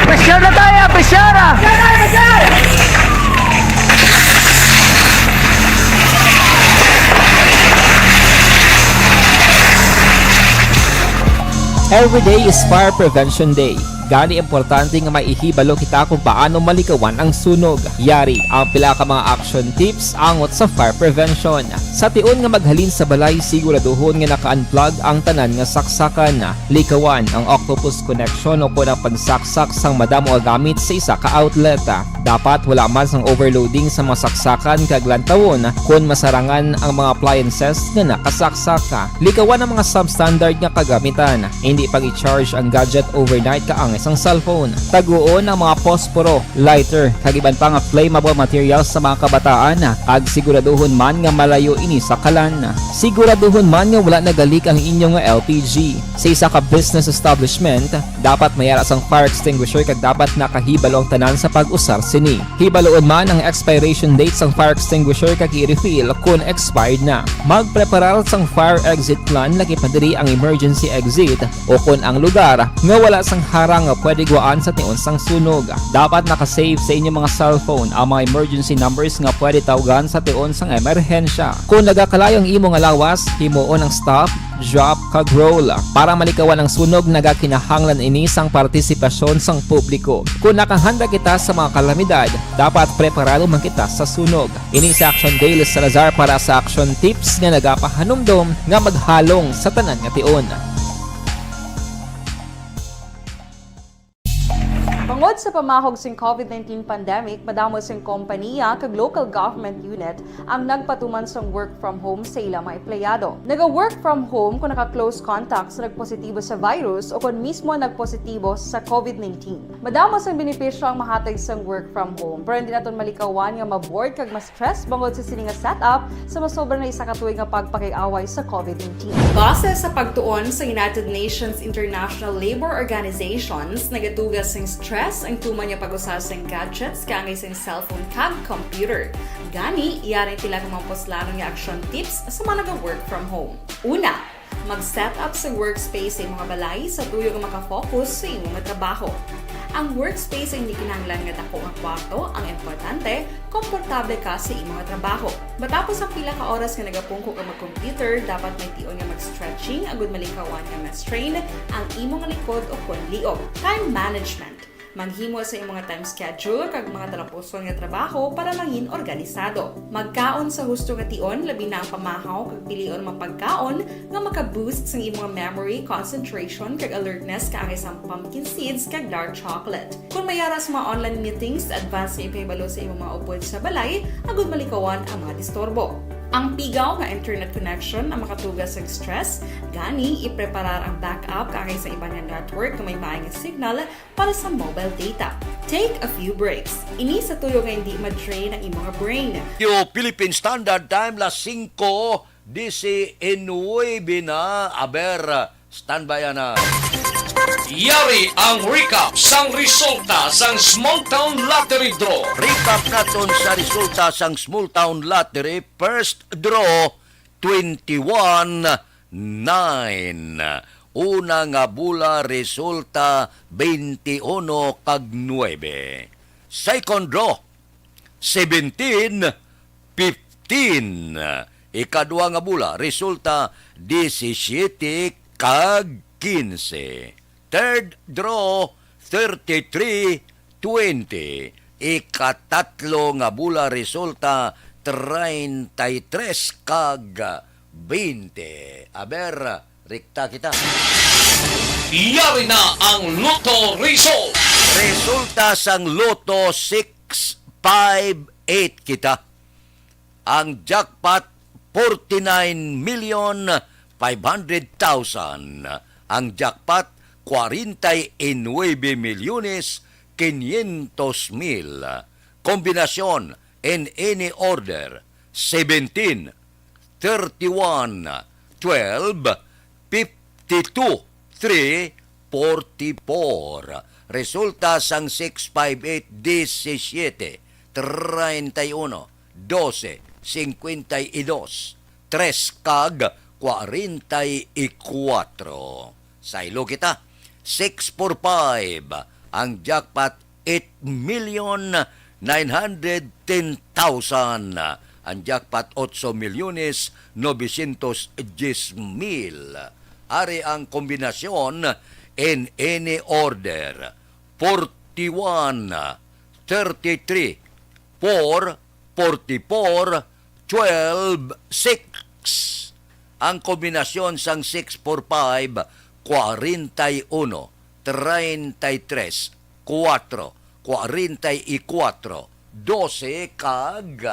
Pressure na tayo! Pressure, ah! Every day is Fire Prevention Day. Gani, importante nga maihibalo kita kung paano malikawan ang sunog. Yari ang pila ka mga action tips angot sa fire prevention. Sa tion nga maghalin sa balay, siguraduhon nga naka-unplug ang tanan nga saksakan. Likawan ang octopus connection o kon ang pagsaksak sang madamo nga gamit sa isa ka outlet. Dapat wala man sang overloading sa mga saksakan kag lantawon kon masarangan ang mga appliances nga nakasaksak. Likawan ang mga substandard nga kagamitan. Hindi pag-i-charge ang gadget overnight kaangay sang cellphone. Taguon ang mga posporo, lighter, kag iban pa nga flammable materials sa mga kabataan, kag siguraduhon man nga malayo ini sa kalan. Siguraduhon man nga wala nagalik ang inyo nga L P G. Sa isa ka business establishment, dapat may ara sang fire extinguisher kag dapat nakahibalo ang tanan sa pag-usar sini. Hibaluon man ang expiration date sang fire extinguisher kag i-refill kon expired na. Magpreparar sang fire exit plan, lakip na diri ang emergency exit o kon ang lugar nga wala sang harang nga pwede gwaan sa tion sang sunog. Dapat naka-save sa inyo mga cellphone ang mga emergency numbers nga pwede tawgan sa tion sang emerhensya. Kung nagakalayo ang imo nga lawas, himuon ang stop, drop, kag roll. Para malikawan ang sunog, nagakinahanglan ini sang partisipasyon sang publiko. Kung nakahanda kita sa mga kalamidad, dapat preparado man kita sa sunog. Ini si Action Dale Salazar para sa Action Tips nga nagapahanumdom nga maghalong sa tanan nga tion. Bangod sa pamahog sing COVID nineteen pandemic, madamo sing kompaniya kag local government unit ang nagpatuman sang work from home sa ila mga empleyado. Naga-work from home kung naka-close contact sa nagpositibo sa virus o kon mismo nagpositibo sa COVID nineteen. Madamo sang benepisyo ang mahatag sang work from home, pero hindi naton malikawan nga ma-bored kag ma-stress bangod sa sini nga setup sa masobra na isa ka tuig nga pagpakig-away sa COVID nineteen. Base sa pagtuon sa United Nations International Labour Organizations, nagatuga sing stress ang tuman nga pag-usa sing gadgets kaangay sing cellphone kag computer. Gani, yari pila ka mga puslanon nga action tips sa mga naga-work from home. Una, mag-set up sa workspace sa imong balay sa tuyo nga maka-focus sa imo nga trabaho. Ang workspace ay hindi kinahanglan nga dako nga kwarto, ang importante, komportable ka sa imo nga trabaho. Matapos ang pila ka oras nga nagapungko ka mag-computer, dapat may tion nga mag-stretching agud malikawan nga ma-strain ang imo nga likod o kon liog. Time management. Maghimo sa imong nga time schedule kag mga talapuson nga trabaho para mangin organisado. Magkaon sa husto nga tion, labi na ang pamahaw kag pilion nga mga pagkaon nga maka-boost sang imong memory, concentration, kag alertness kaangay sang pumpkin seeds kag dark chocolate. Kung may ara sa mga online meetings, advance nga ipahibalo sa imong mga upod sa balay agud malikawan ang mga disturbo. Ang pigaw nga internet connection ang makatuga sa stress, gani ipreparar ang backup kaangay sa iban nga network nga may maay nga signal para sa mobile data. Take a few breaks. Ini sa tuyo nga hindi ma-drain ang imong brain. Yo, Philippine Standard Time, las singko diecinuebe na. Aber, standby na. Yari ang recap sang resulta sang Small Town Lottery Draw. Recap naton sa resulta sang Small Town Lottery First Draw, twenty-one nine. Una nga bula resulta twenty-uno kag nuebe. Second draw, seventeen fifteen. Ikadua nga bula resulta disisyete kag kinse. Third draw, thirty-three twenty. Ikatatlo nga bula resulta treinta y tres kag veinte. Aber, rekta kita. Yari na ang Lotto result. Resulta sang Lotto, six five eight kita. Ang jackpot, forty-nine million five hundred thousand. Ang jackpot, kwarenta y nuebe milyones quinientos mil. Kombinasyon, in any order, seventeen, thirty-one, twelve, fifty-two, three, forty-four. Resulta sang six five eight, disisyete, treinta y uno, doce, cincuenta y dos, tres kag kwarenta y kuwatro. Saylo kita, six four five ang jackpot, eight million nine hundred ten thousand. Ang jackpot, ocho milyones novecientos diez mil. Ari ang kombinasyon in any order, forty-one, thirty-three, four, forty-four, twelve, six. Ang kombinasyon sang six four five, kwarenta y uno, treinta y tres, kuwatro, kwarenta y kuwatro, doce kag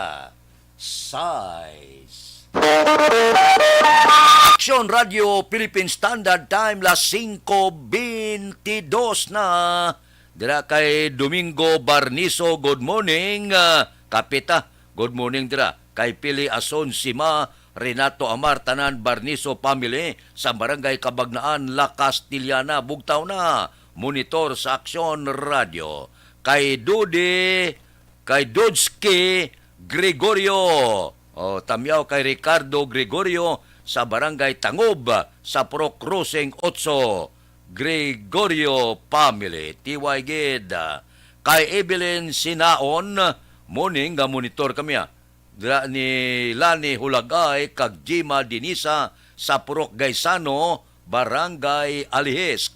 sais. Action Radio Philippine Standard Time, las singko beintidos na. Dira kay Domingo Barniso, good morning. Ah, Kapita, good morning dira. Kay Pili Ason Sima, Renato Amar, tanan Barniso family sa Barangay Cabagnaan, La Castellana, Bugtaw na. Monitor sa Action Radio. Kay Dudi, kay Dodski Gregorio. O, tamyaw kay Ricardo Gregorio sa Barangay Tangob sa Purok Roseng otso. Gregorio family, T Y gid. Kay Evelyn Sinaon, morning, nga monitor kami, ah. Dira ni Lani Hulagay kag Jima Dinisa sa Purok Gaisano, Barangay Alihis.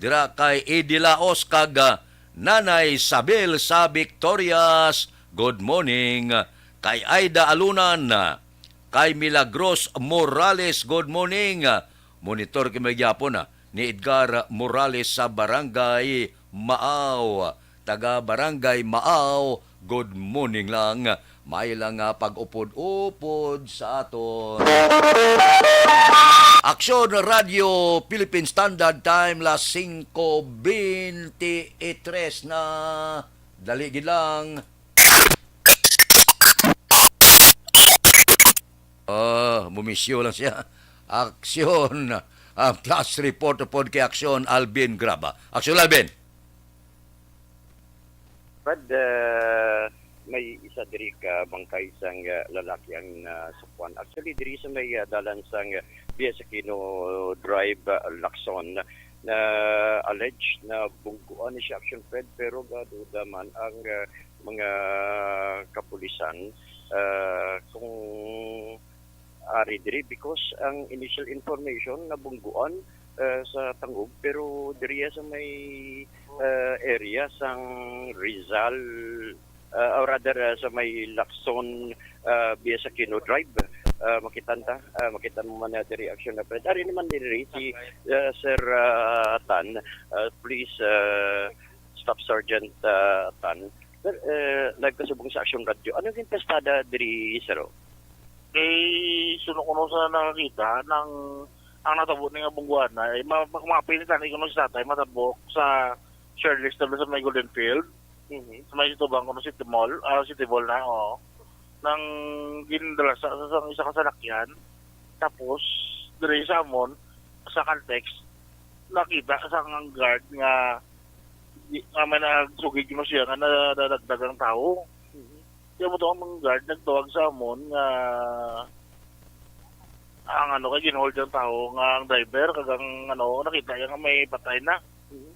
Dira kay Eddie Laos kag, ah, Nanay Sabel sa Victorias, good morning. Kay Aida Alunan, kay Milagros Morales, good morning. Monitor kami gyapon, ah, ni Edgar Morales sa Barangay Maaw. Taga Barangay Maaw, good morning lang. May lang nga pag-upod-upod sa aton. Aksyon Radio Philippine Standard Time, las singko bente y tres na. Dali gid lang. Ah, mumisyo lang siya. Aksyon. Ang flash report upod kay Aksyon Alvin Graba. Aksyon Alvin. Brad, ah, may isa diri ka bangkay sang, ah, lalaki ang nasukwan. Actually, diri sa may, ah, dalan sang, ah, Via Aquino Drive, ah, Lacson, na alleged na bungguan ni siya, Action Fred, pero gaduda man ang, ah, mga kapulisan, ah, kung ari diri because ang initial information nabungguan, ah, sa Tangub, pero diriya sa may, ah, area sang Rizal, ah, or rather, ah, sa may Lacson, ah, Via Aquino Drive, ah, makitan ta, ah, makitan mo man na diri, Action Fred. Ari naman diri si, ah, Sir, ah, Tan, ah, Police, ah, Staff Sergeant, ah, Tan. Sir, eh, live ka subong sa Action Radio. Ano yung testada diri, sir? Kay suno kuno sa nakakita nang ang natabo ni nga bungguan na, eh, ma-, ma-, mapili tani kuno si tatay, matabok sa Shirley's Table sa may Golden Field, Mhm. sa may tubang kuno City Mall, ah, City Mall na, oo. Nang gindala sa, sa, sa isa ka salakyan, tapos, diri sa amon, sa Caltex, nakita sa ang guard nga, di, nga may nagsugid kuno siya nga nadadagdag ang tawo. Mhm. Kaya mo to ang mga guard nagtawag sa amon nga ang ano, kay ginhold ang tawo nga ang driver, kag ang ano, nakita niya nga may patay na. Mhm.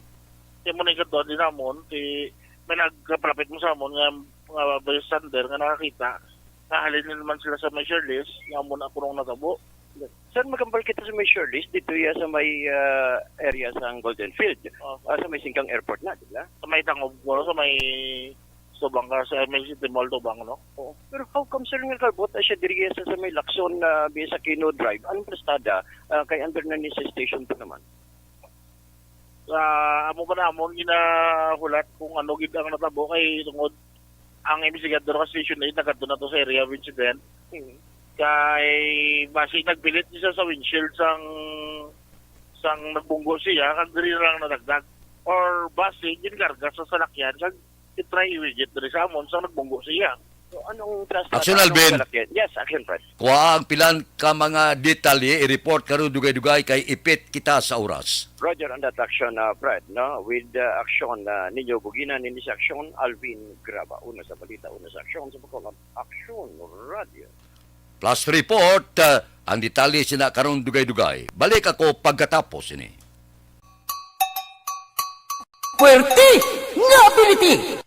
Kaya mo na yung din namon, ti, may nagpalapit mo sa amon nga, nga bystander nga nakakita, nahalin na naman sila sa may Shirley's, nga amo na kunong natabo. Sir, magambal kita sa may Shirley's, dito ya sa may, ah, area sa Golden Field. Oh. Ah, sa may Singkang Airport na, di ba? Sa may Tangub, wala sa may Tubang ka, sa may City Mall, Tubang, no? Oo. Pero how come, sir, nga kabot na siya diri sa, sa may Lacson, ah, Via Aquino Drive? Anong plastada? Ah, kay under na ni sa station po naman. Ah, amo ba namon ginahulat kung ano gid ang natabo kay tungod ang investigador ka Station eight nagkadto na to sa area of incident. Hmm. Kay basi nagpilit siya sa windshield sang, sang nagbunggo siya, kag diri na lang nadagdag. Or basi ginkarga sa salakyan, kag i-try iwigit diri sa amon sang nagbunggo siya. So, anong trust Action, Alvin. Yes, Action, Fred. Kuha ang pilan ka mga detalye, i-report karon dugay-dugay kay ipit kita sa oras. Roger, on that action, uh, Fred, no? With, uh, action, uh, ninyo buginan ini sa action, Alvin Graba. Una sa balita, una sa action, sa Bacolod, Action Radio. Plus report, uh, ang detalye sina karon dugay-dugay. Balik ako pagkatapos ini. Puwerte nga ability!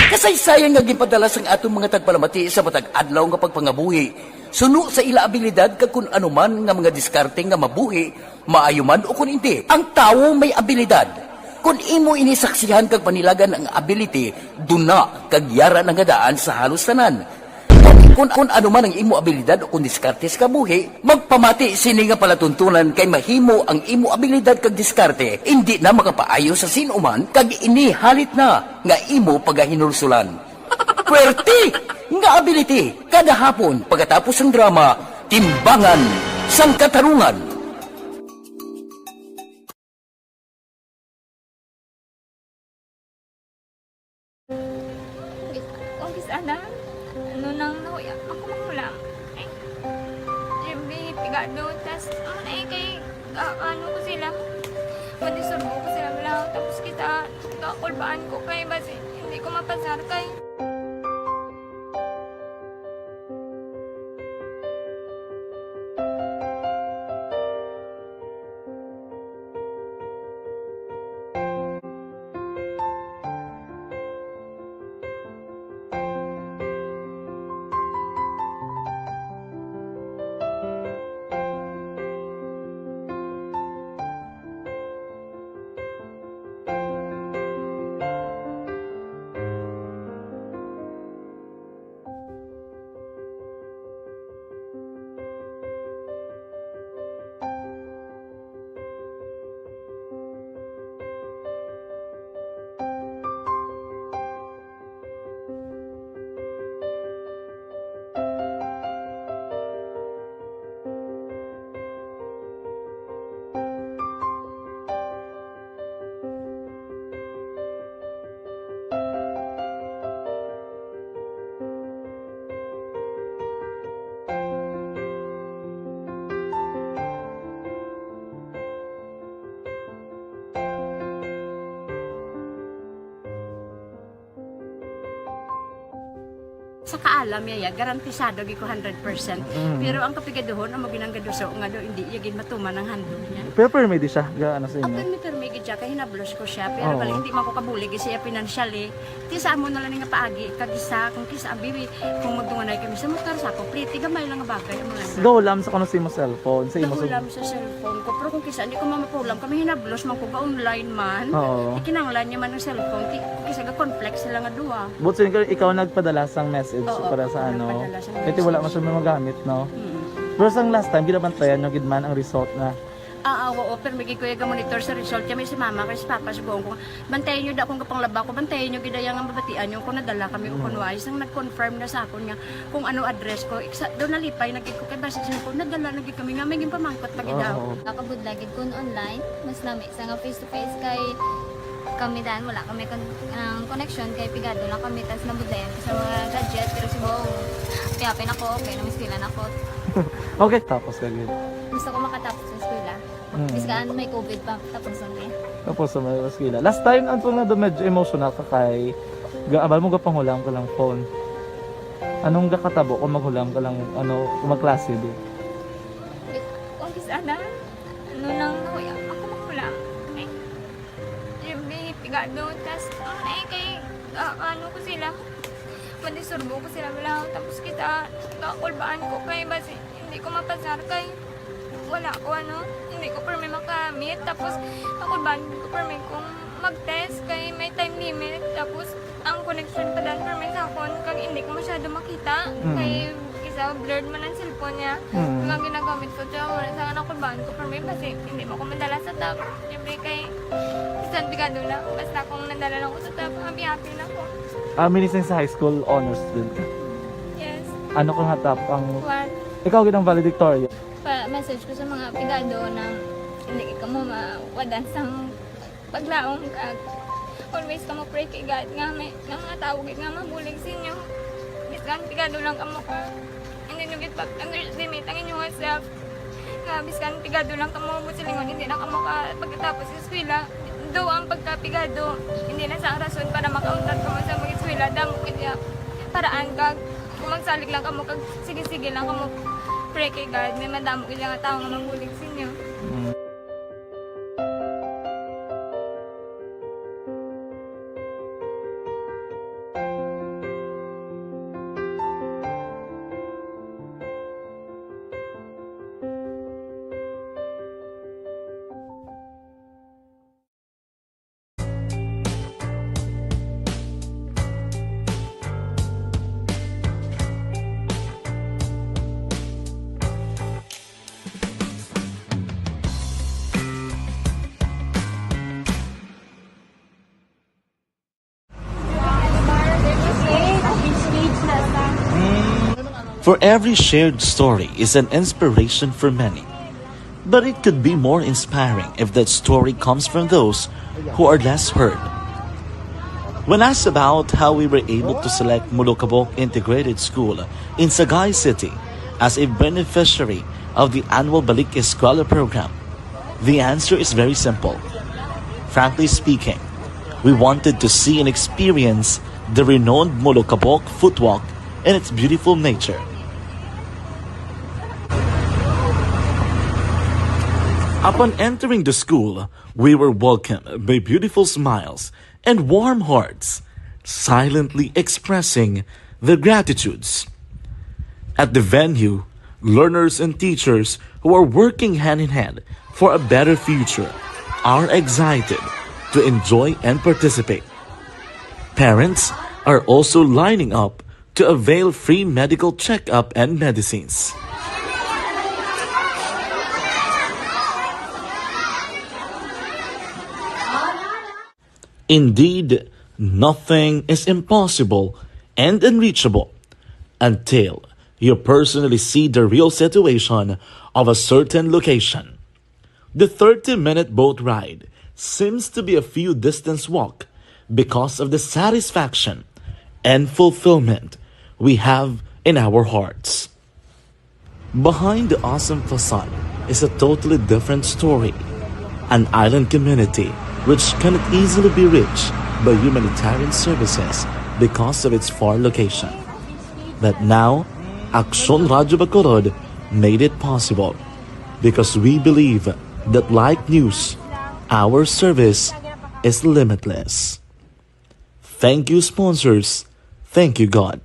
Kasaysayan nga ginpadala sang aton mga tagpalamati sa matag adlaw nga pagpangabuhi, suno sa ila abilidad kag kun ano man nga mga diskarte nga mabuhi, maayo man o kun indi. Ang tawo may abilidad. Kun imo ini saksihan kag panilagan ang ability, duna kag yara na nga daan sa halos tanan. Kun, kun ano man ang imo abilidad o kun diskarte sa kabuhi, magpamati sini nga palatuntunan kay mahimo ang imo abilidad kag diskarte indi na makapaayo sa sin-o man kag ini halit na nga imo pagahinulsulan. Puwerte nga ability kada hapon pagkatapos sang drama, Timbangan sang Katarungan. Umpis, umpis, ana. Ano nang nahuya ako manghulam? Ay, Jimmy, pigado. Tas, ano na eh, kay, ah, ano ko sila? Madisturbo ko sila, wala. Tapos kita, kakulbaan ko kay basi, hindi ko mapasar kay Sa kaalam niya, ya, garantisado gid ko hundred percent. Mm. Pero ang kapigaduhon, amo ginang gaduso nga do, hindi iya gid matuman ang handle niya. Pero permi di siya, ga-, ano sa inyo? Permi, permi gid siya, kay hinablos ko siya. Pero Oo. bali, hindi man ko kabulig siya financially. Ti sa amo na lang nga paagi, kag isa, kung kisa, bibi, kung magdunganay kami sa motor, sa ako, pretty, gamay lang nga bagay, amo lang. Gahulam sa kuno sa imo cellphone, sa imo sa Gahulam sa cellphone ko, pero kung kisa, hindi ko mamapulam, kami hinablos man ko, ga-online man. Oo. Ikinanglan niya man ang cellphone, ti, kung kisa, ga-conflict sila nga duha. But so, ikaw, ikaw nagpadala sang message Oo, para sa ako ano? nagpadala sang Kaya wala message. man siya magamit, no? Mm. Pero sang last time, ginabantayan nyo gid man ang result na? Ah, ah, oo, pero may gikuya ga monitor sa result. Kaya may si mama, kay si papa, sugoon ko, bantayan nyo da kung kapanglaba ko, bantayan nyo gid ang mabatian nyo kung nadala kami o Mm. kung wala. Isang nag-confirm na sa akon nga kung ano address ko. Iksa, doon nalipay, nagig ko kay basta siya ko, nadala, nagig kami nga, may ginpamangkot pa gid Oo. daw. Nakabudlay gid kun online, mas lami sa nga face to face kay kami dan, wala kami kon-, ang connection kay pigado lang kami, tas nabudlayan ko sa mga gadget, pero siguro, kaya pinako, okay, namistilan ako. Okay, tapos ka gid. Gusto ko makatapos sa eskwela. Mm. Biskan may covid pa, tapos ang eh. Tapos sa mga eskwela. Last time, ang tunga do medyo emotional ka kay gaabal mo gapangulam ka lang phone. Anong gakatabo kung maghulam ka lang, ano, kung magklase di? Kung kisa na, ano nang nakuya, ako maghulam. Ay, yung may pigado, tas, ang ay kay, ah, ano ko sila, madisturbo ko sila, wala. Tapos kita, kakulbaan ko kay basi, hindi ko mapasar kay wala ko, ano, hindi ko permi makamit. Tapos, kakulbaan ko permi kung mag-test kay may time limit. Tapos, ang connection pa dan permi sa akon, kag hindi ko masyado makita. Mm. Kay, isa, blurred man ang cellphone niya. Mm. Mga ginagamit ko, tsaka wala sa kakulbaan ko permi, basi, hindi mo ko madala sa top. Siyempre, kay, bisan pigado lang, basta kung nadala lang ko sa top, happy-happy na ko. Ah, minising sa high school, honors din ka? Yes. Ano ka nga top ang One. Ikaw gid ang valedictorian? Pa-message ko sa mga pigado na hindi ka mo mawadan sang paglaom, kag always ka mo pray kay God nga may, nga mga tawo gid nga mabulig sa inyo. Bisan pigado lang kamo ka, hindi nyo gid pag-underestimate ang inyong self. Nga biskan pigado lang kamo, buot silingon, hindi na kamo ka pagkatapos sa eskwela. Do ang pagkapigado, hindi na sa rason para makauntat kamo sa mag-eskwela. Damo gid niya paraan kag kung magsalig lang kamo kag sige-sige lang kamo pray kay God, may madamo gid nga tawo nga mabulig sa inyo. Mm. For every shared story is an inspiration for many. But it could be more inspiring if that story comes from those who are less heard. When asked about how we were able to select Molokabok Integrated School in Sagay City as a beneficiary of the annual Balik Eskwela program, the answer is very simple. Frankly speaking, we wanted to see and experience the renowned Molokabok Footwalk and its beautiful nature. Upon entering the school, we were welcomed by beautiful smiles and warm hearts, silently expressing their gratitudes. At the venue, learners and teachers who are working hand in hand for a better future are excited to enjoy and participate. Parents are also lining up to avail free medical checkup and medicines. Indeed, nothing is impossible and unreachable until you personally see the real situation of a certain location. The thirty-minute boat ride seems to be a few distance walk because of the satisfaction and fulfillment we have in our hearts. Behind the awesome facade is a totally different story, an island community which cannot easily be reached by humanitarian services because of its far location. But now, Aksyon Radyo Bacolod made it possible because we believe that like news, our service is limitless. Thank you, sponsors. Thank you, God.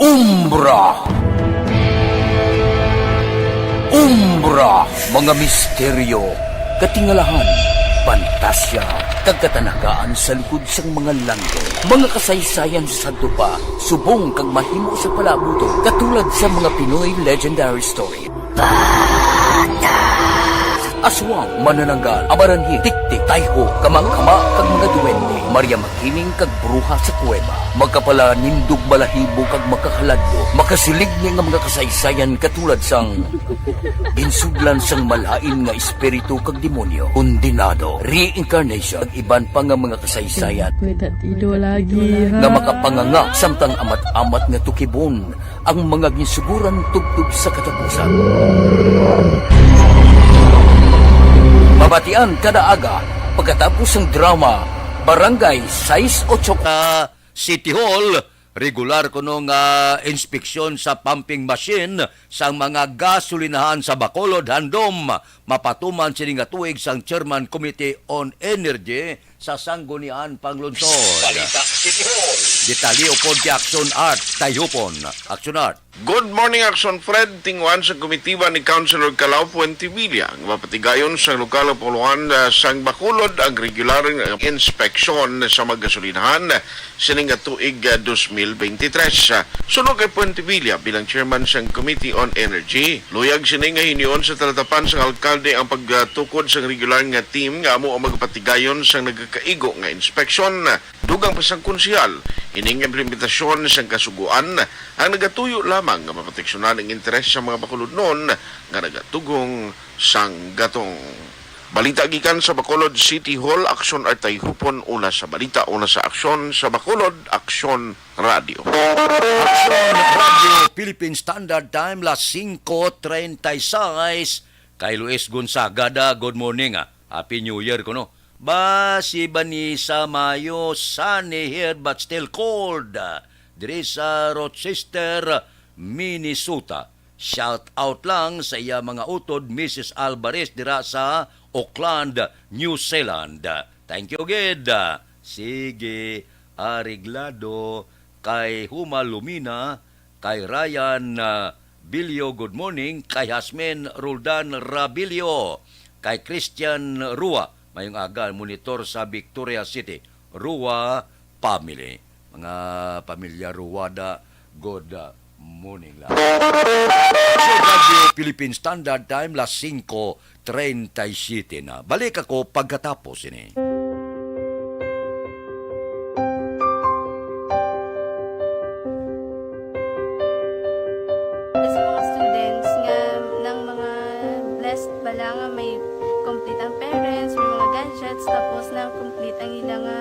Umbra. Umbra, mga misteryo, katingalahan, pantasya, kag katanagaan sa likod sang mga langit. Mga kasaysayan sa sadto pa, subong kag mahimo sa palabuton, katulad sa mga Pinoy legendary story. Aswang, manananggal, amaranhi, tiktik, tayho, kamangkama, kag mga duwende, Maria Makiling, kag bruha sa kuweba, makapalanindog balahibo, kag makakaladlo, makasiligni nga mga kasaysayan katulad sang ginsudlan sang malain nga espiritu kag demonyo, kondenado, reincarnation, kag iban pa nga mga kasaysayan May tatido lagi, ha? nga makapanganga samtang amat-amat nga tukibon ang mga ginsuguran tubtob sa katapusan. Mabatian kada aga pagkatapos sang drama, Barangay sais ocho. Sa City Hall, regular kuno nga inspeksyon sa pumping machine sang mga gasolinahan sa Bacolod handom mapatuman sini nga tuig sang Chairman Committee on Energy sa Sangguniang Panglungsod. Balita City Hall. Detalye upod kay Action Art Tayhupon. Action Art. Good morning, Action Fred. Tinguhaan sa komitiba ni Councilor Calao Fuentevilla nga mapatigayon sa lokal nga panguluhan, ah, sang Bacolod ang regular nga inspeksyon sa mga gasolinahan sining nga tuig, ah, dos mil bente tres. Suno kay Fuentevilla, bilang chairman sang Committee on Energy, luyag sini nga hinion sa talatapan sang alkalde ang pagtukod sang regular nga team nga amo ang magapatigayon sang nagakaigo nga inspeksyon. Dugang pa sang konsehal, ining implementasyon sang kasugoan ang nagatuyo lamang nga maproteksyonan ang interes sa mga Bacolodnon nga nagatugong sang gatong. Balita gikan sa Bacolod City Hall, Aksyon Artay Hupon, una sa balita, una sa aksyon, sa Bacolod, Aksyon Radio. Aksyon Radio Philippine Standard Time, las singko treinta y seis. Kay Luis Gonzaga da, good morning, ah. Happy New Year kuno. Ba, si Vanessa Mayo, sunny here but still cold, ah, diri sa Rochester, Minnesota. Shout out lang sa iya mga utod, Missus Alvarez, dira sa Auckland, New Zealand. Thank you gid. Sige, areglado kay Huma Lumina, kay Ryan, ah, Bilyo, good morning, kay Hasmin Roldan Rabilio, kay Christian Rua, mayong aga, monitor sa Victoria City. Rua family. Mga pamilya Ruada, good, ah, morning lang. Sa Radyo Philippine Standard Time, las singko treinta y siete na. Balik ako pagkatapos ini. Sa mga students nga nang mga blessed bala nga may complete ang parents, may mga gadgets, tapos na complete ang ila nga,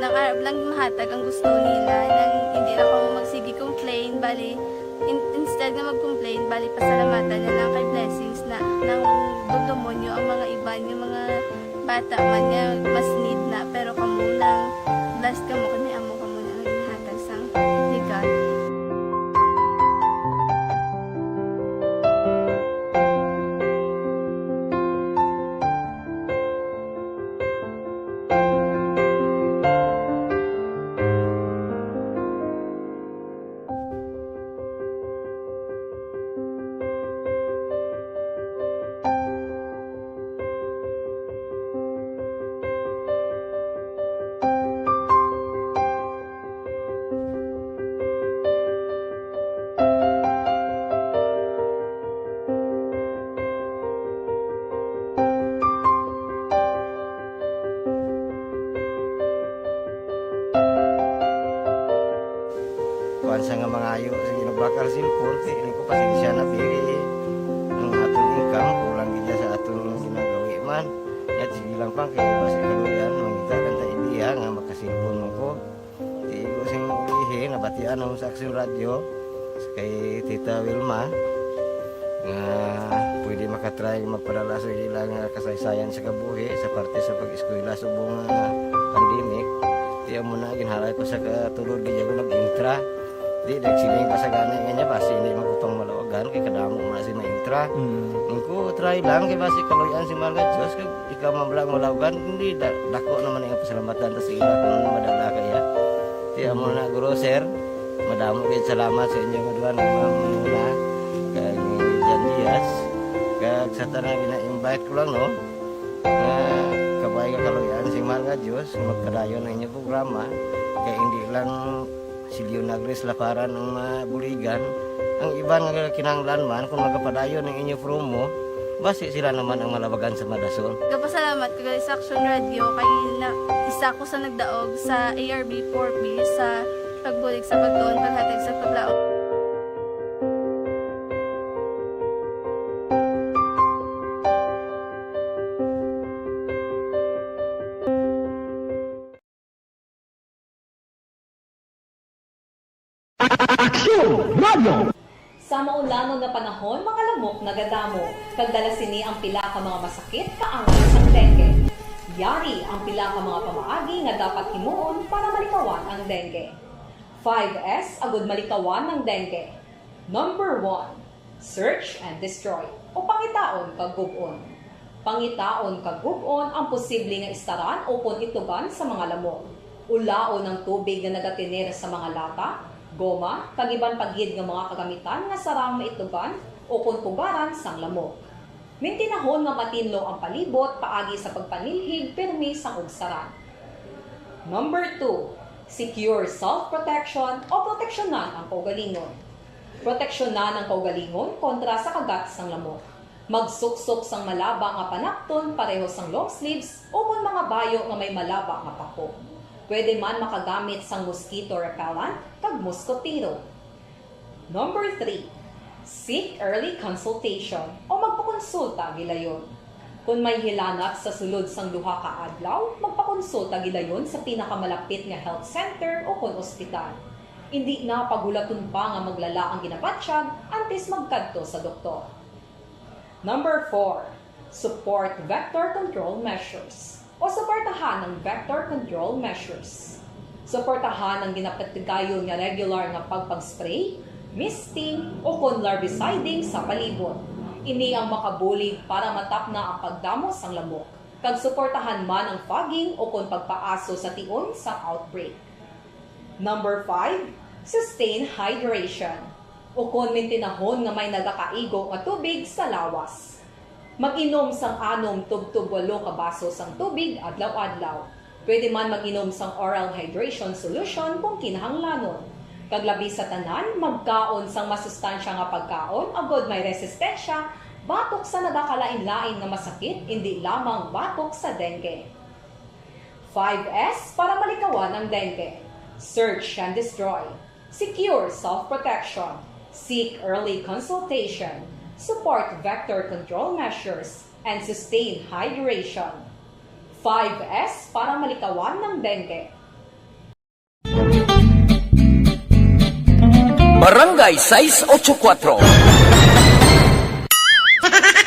nang arab lang mahatag ang gusto nila, nang hindi na kamo magsige complain, bali, in-, instead nga mag-complain, bali, pasalamatan na lang kay blessings na, nang dugdumon nyo ang mga iban, yung mga bata man nga mas need na, pero kamo lang, blessed kamo, kami amo kamo na ang hatag sang regalo. Kuwan sa nga mangayo, sige, nagbakal cellphone, kay ano ko, pasensya na, pili. Ang atong income, kulang gid sa atong ginagawi man. Yat, sige lang pa, kay basi kaluyan, mangita lang ta idea nga makasilpon mo ko. Di ko sing ulihi, nabatian Ano sa Aksyon Radyo, kay Tita Wilma, nga pwede makatry magpadala sa ilang, ah, kasaysayan sa kabuhi sa parte sa pag-eskwela subong nga pandemic. Di amo na, ginhalay pa sa katulod, di ako nag-intra. Di, nagsiling pa sa gani nga niya, basi hindi magpapangmalawagan, kay kadamo man si maintra. Mm. Ingko, try lang, kay basi kaluyan si Mahal nga Diyos, kag ikaw man lang malawagan, hindi, da-, dako naman ang pasalamatan ta sa ila kung ano madala kaya. Di amo na, Guro, Sir. Madamo gid salamat sa inyo nga duha nga mga muna kag ni Jan Diaz. Kag sa tanan, gina-invite ko lang, no, nga kabay nga kaluy-an sing Mahal nga Dios nga magpadayon ang inyong programa, kay hindi lang si Leonagris Laparan ang mabuligan, ang iban nga kinahanglan man kung magapadayon ang inyong promo, basi sila naman ang malabagan sa madason. Gapasalamat ko gali sa Action Radio kay na isa ko sa nagdaog sa A R B four B sa pagbulig sa pagtuon, paghatag sa paglaom. Aksyon Radio! Sa maulangon nga panahon, mga lamok nagadamo, kag dala sini ang pila ka mga masakit kaangay sang dengue. Yari ang pila ka mga pamaagi nga dapat himuon para malikawan ang dengue. Five S agud malikawan ang dengue. Number one, search and destroy, o pangitaon kag gub-on. Pangitaon kag gub-on ang posible nga istaran ukon itugan sa mga lamok. Ulaon ang tubig nga nagatener sa mga lata, goma, kag iban pa gid nga mga kagamitan nga sarang maitugan ukon pugaran sang lamok. Mintinahon nga matinlo ang palibot paagi sa pagpanilhig pirmi sang ugsaran. Number two, secure self-protection o proteksyonan ang kaugalingon. Proteksyonan ang kaugalingon kontra sa kagat sang lamok. Magsuksok sang malaba nga panapton pareho sang long sleeves ukon mga bayo nga may malaba nga pako. Pwede man makagamit sang mosquito repellent kag moskotero. Number three, seek early consultation o magpakonsulta gilayon. Kon may hilanat sa sulod sang duha ka adlaw, magpakonsulta gilayon sa pinakamalapit nga health center ukon ospital. Indi na paghulaton pa nga maglala ang ginabatyag antes magkadto sa doktor. Number four, support vector control measures o suportahan ang vector control measures. Suportahan ang ginapatigayon nga regular nga pagpag-spray, misting, ukon larviciding sa palibot. Ini ang makabulig para matapna ang pagdamo sang lamok, kag suportahan man ang fogging ukon pagpaaso sa tion sang outbreak. Number five, sustain hydration, ukon mintinahon nga may nagakaigo nga tubig sa lawas. Mag-inom sang anom tubtob walo ka baso sang tubig adlaw-adlaw. Pwede man mag-inom sang oral hydration solution kung kinahanglanon. Kag labi sa tanan, magkaon sang masustansya nga pagkaon agod may resistensya batok sa nagakalain-lain nga masakit, indi lamang batok sa dengue. Five S para malikawan ang dengue. Search and destroy. Secure self-protection. Seek early consultation. Support vector control measures. And sustain hydration. Five S para malikawan ang dengue. Barangay sais ocho kuatro.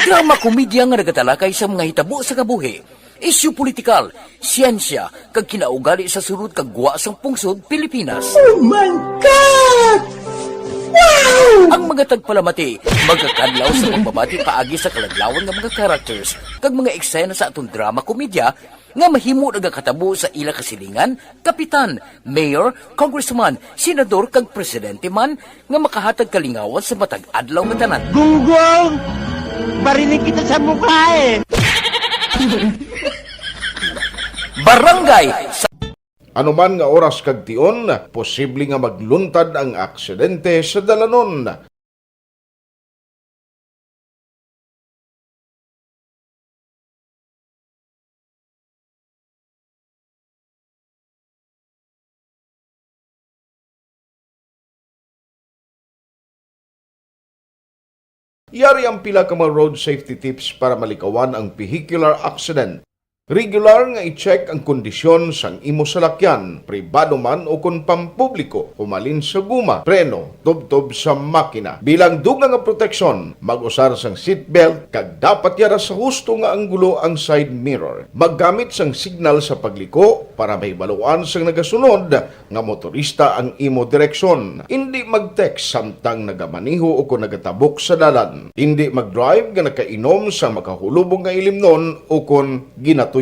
Drama komedya nga nagatalakay sa mga hitabo sa kabuhi, isyu politikal, siyensya, kag kinaugali sa sulod kag gwa sang pungsod Pilipinas. Oh my God! Wow! Ang mga tagpalamati magakadlaw sa pagbabati paagi sa kaladlawan nga mga characters kag mga eksena sa aton drama komedya nga mahimo nagakatabo sa ila kasilingan, kapitan, mayor, congressman, senador, kag presidente man nga makahatag kalingawan sa matag adlaw nga tanan. Gunggong! Barinig kita sa mukha eh! Barangay sa Anuman nga oras kag tion, posible nga magluntad ang aksidente sa dalanon. Yari ang pila ka mga road safety tips para malikawan ang vehicular accident. Regular nga i-check ang kondisyon sang imo salakyan, pribado man o kon pampubliko, humalin sa guma, preno, tubtob sa makina. Bilang dugang nga proteksyon, mag-usar sang seatbelt kag dapat yara sa husto nga anggulo ang side mirror. Maggamit sang signal sa pagliko para mahibaluan sang nagasunod nga motorista ang imo direksyon. Indi mag-text samtang nagamaneho o kon nagatabok sa dalan. Indi mag-drive nga nakainom sa makahulubong nga ilimnon o kon ginatuyo.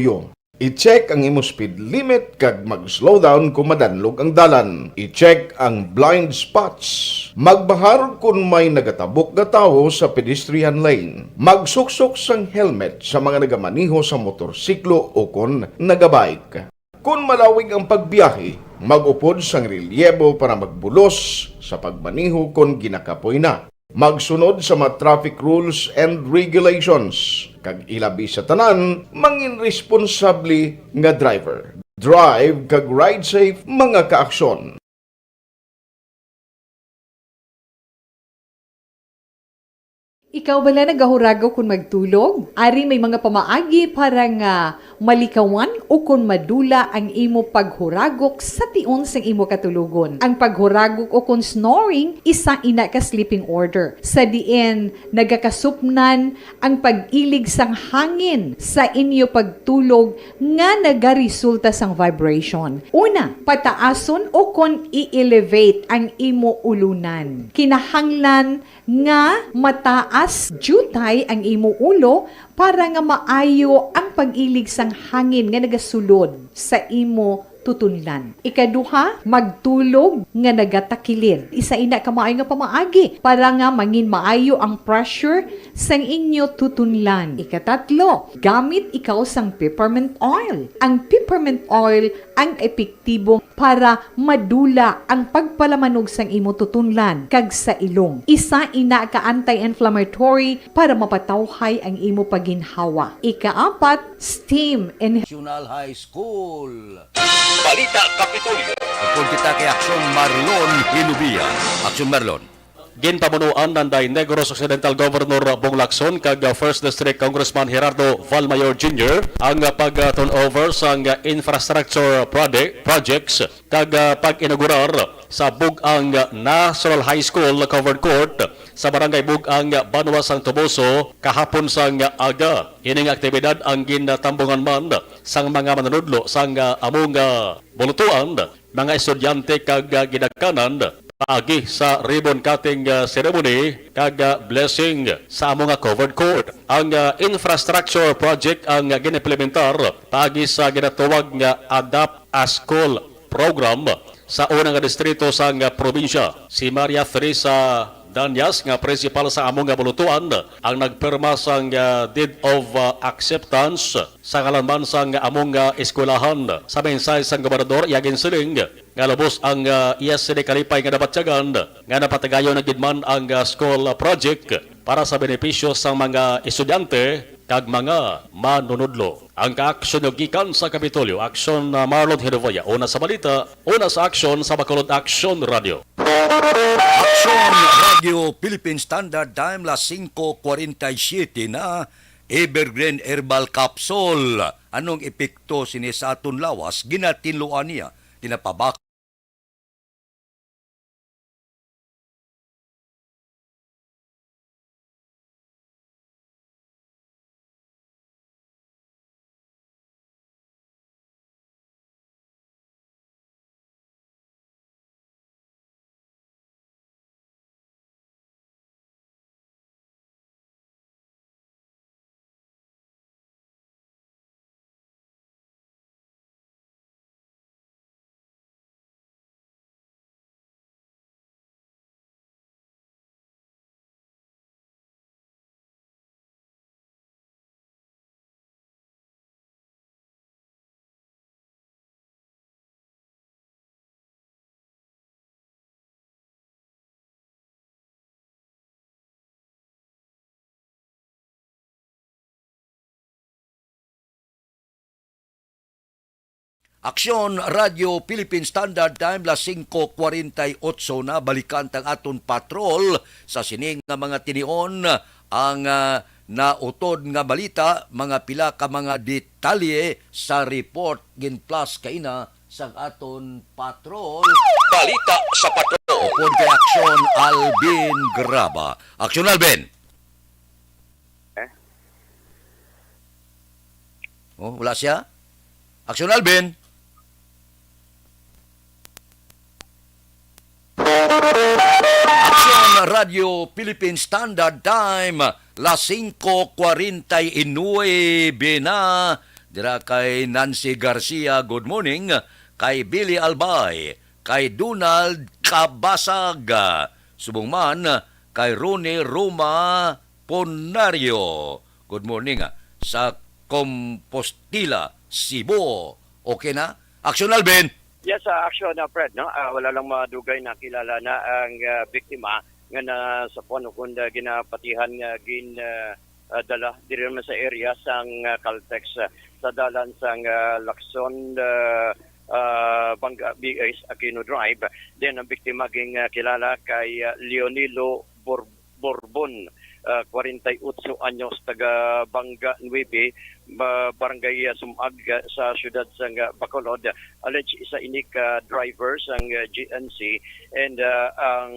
I-check ang imo speed limit kag mag-slow down kon madanlog ang dalan. I-check ang blind spots. Magbahar kon may nagatabok nga tawo sa pedestrian lane. Magsuksok sang helmet sa mga nagamaneho sa motorsiklo o kon nagabike. Kon malawig ang pagbiyahe, mag-upod sang relyebo para magbulos sa pagmaneho kon ginakapoy na. Magsunod sa mga traffic rules and regulations, kag ilabi sa tanan, mangin responsable nga driver. Drive kag ride safe, mga kaaksyon. Ikaw bala nagahuragok kon magtulog? Ari may mga pamaagi para nga malikawan o kon madula ang imo paghuragok sa tion sang imo katulogon. Ang paghuragok o kon snoring, isa ina ka sleeping order, sa diin nagakasupnan ang pag-ilig sang hangin sa inyo pagtulog nga nagaresulta sang vibration. Una, pataason o kon i-elevate ang imo ulunan. Kinahanglan nga mataas diutay ang imo ulo para nga maayo ang pag-ilig sang hangin nga nagasulod sa imo tutunlan. Ikaduha, magtulog nga nagatakilid. Isa ina ka maayo nga pamaagi para nga mangin maayo ang pressure sang inyo tutunlan. Ikatatlo, gamit ikaw sang peppermint oil. Ang peppermint oil ang epektibo para madula ang pagpalamanog sang imo tutunlan kag sa ilong. Isa ina ka anti-inflammatory para mapatawhay ang imo pagginhawa. Ikaapat, steam and National High School. Balita Kapitolyo. Upod kita kay Aksyon Marlon Hinubia. Aksyon Marlon. Ginpamunuan nanday Negros Occidental Governor Bong Lacson kag, uh, First District Congressman Gerardo Valmayor Junior ang, uh, pag-turnover sang, uh, infrastructure prode-, projects kag, uh, pag-inaugurar sa Bug-ang National High School Covered Court sa Barangay Bug-ang, Banwa sang Toboso kahapon sang aga. Ini nga aktibidad ang ginatambungan man sang mga manunudlo sang, uh, among, uh, bulutuan, mga estudyante kag, ah, ginakanan paagi sa ribbon cutting, ah, ceremony kag, ah, blessing sa amo nga covered court. Ang, ah, infrastructure project ang, ah, ginimplementar paagi sa ginatawag nga Adapt a School program sa una nga distrito sang, ah, probinsya. Si Maria Teresa Danyas nga principal sa amo nga bulutuan ang nagpirma sang, ah, deed of, ah, acceptance sa ngalan man sang among, ah, eskwelahan. Sa mensahe sang gobernador, iya ginsiling nga lubos ang, ah, iya sini kalipay nga nabatyagan nga napatigayon na gid man ang, ah, school project para sa benepisyo sang mga estudyante kag mga manunudlo. Ang kaaksyon nyo gikan sa Kapitolyo, Aksyon, ah, Marlon Hinovaya. Una sa balita, una sa aksyon sa Bacolod Aksyon Radio. Aksyon Radio Philippine Standard Time, las singko kwarenta y siyete na. Evergreen Herbal Capsule. Anong epekto sini sa aton lawas? Ginatinluan niya, ginapabak- Aksyon Radio Philippine Standard Time, las singko kwarenta y otso na. Balikan tang aton patrol sa sining nga mga tinion. Ang, ah, nautod nga balita, mga pila ka mga detalye sa report gin-plus kaina sang aton patrol. Balita sa patrol. Upod kay Aksyon Alvin Graba. Aksyon Alvin. Eh? Oh, wala siya? Aksyon Alvin. Aksyon Radio Philippine Standard Time, las singko kwarenta y nuebe na. Dira kay Nancy Garcia, good morning. Kay Billy Albay, kay Donald Cabasag, subong man kay Ronnie Roma Ponario. Good morning, ah, sa Compostela, Cebu. Okay na? Aksyon Alvin. Yes, ah, aksyon, ah, Fred, no? Ah, wala lang madugay, nakilala na ang, ah, biktima nga na sa kuwan, o kung, ah, ginapatihan nga gin, ah, ah, dala diri naman sa area sang, ah, Caltex, ah, sa dalan sang, ah, Lacson, ah, ah, Banga B S Aquino Drive. Then ang biktima ging, ah, kilala kay, ah, Leonilo Bor-, Borbon, ah, kwarenta y otso anyos, taga Banga nuebe, ba-, Barangay, ah, Sumag, ah, sa siyudad sang, ah, Bacolod. Alleged isa ini ka driver sang, ah, G N C, and, ah, ang,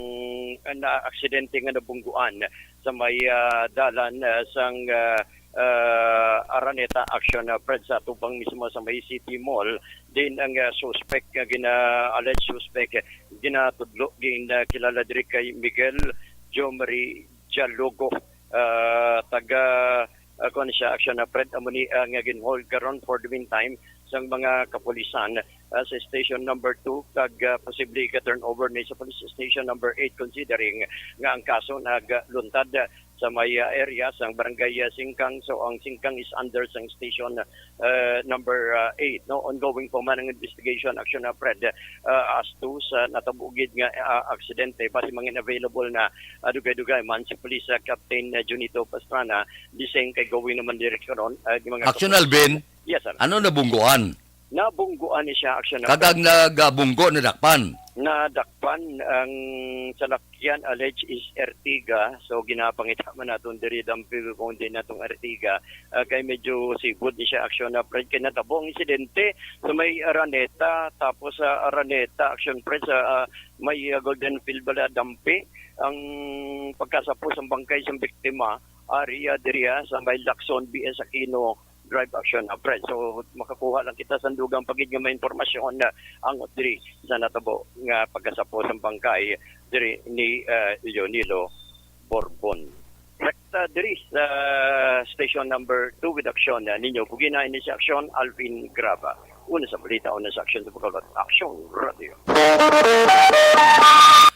ang naaksidente nga nabungguan sa may, ah, dalan, ah, sang, ah, ah, Araneta Action, ah, Fred, sa atubang mismo sa may City Mall. Din ang, ah, suspect nga gina-, alleged suspect, ginatudlo, gin, ah, kilala diri kay Miguel Jomari Dialogo, ah, taga, ah, kuwan siya, Action, ah, Fred, amo ni, ah, nga ginhold karon for the meantime sang mga kapulisan, ah, sa Station Number Two, kag, ah, posible ika-turnover ni sa Police Station Number Eight, considering nga ang kaso nagluntad, ah, sa may, ah, area sang Barangay, ah, Singkang. So, ang Singkang is under sang Station, ah, Number, ah, Eight, no? Ongoing pa man ang investigation, Action, ah, Fred, ah, as to sa natabo gid nga, ah, aksidente. Base man gid available na, ah, dugay-dugay man si Police, ah, Captain, ah, Junito Pastrana, the same kay going naman diri karon, ah, yung mga Action, kapulisan. Alvin? Yes, sir. Ano nabungguan? Nabungguan ni siya, Action, ah, Fred. Kag ang nagabunggo, nadakpan? Nadakpan ang salakyan, alleged is Ertiga. So, ginapangita man naton diri, dampi kung di natong Ertiga. Ah, kay medyo sibod ni siya, Action, ah, Fred, kay natabo ang insidente sa may Araneta, tapos sa Araneta, Action, Fred, sa, ah, may, ah, Golden Field bala, dampi ang pagkasapos ang bangkay sang biktima, area diriya sa may Lacson B S Aquino Drive, Action, ah, Fred. So, makakuha lang kita sa dugang pa gid nga may impormasyon, ah, ang diri sa natabo nga pagkasapos ang bangkay diri ni, ah, Leonilo Borbon. Rekta diri sa Station Number Two with Action, ah, ninyo. Bugina ini si Action, Alvin Graba. Una sa balita, una sa aksyon sa pagkaulat. Action Radio.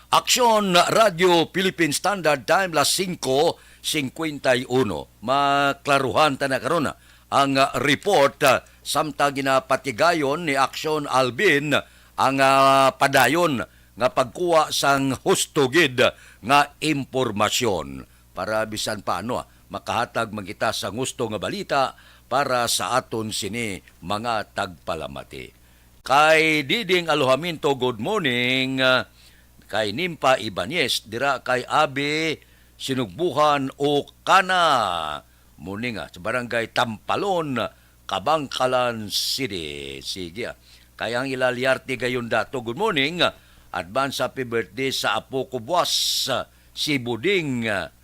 Aksyon Radio Philippine Standard Time, las singko singkwenta y uno. Maklaruhan ta na karon, ah, ang, ah, report, ah, samtang ginapatigayon ni Aksyon Alvin ang, ah, padayon nga pagkuha sang husto gid nga impormasyon para bisan paano, ah, makahatag man kita sang husto nga balita para sa aton sini mga tagpalamati. Kay Diding Alojamiento, good morning. Ah, kay Nimpa Ibanez, dira kay Abi Sinugbuhan, Okana. Morning, ah, sa Barangay Tampalon, Kabangkalan City. Sige, ah. Kay ang Ilaliarte gayon dato, good morning. Advance happy birthday sa apo ko buwas, ah, si Buding, ah,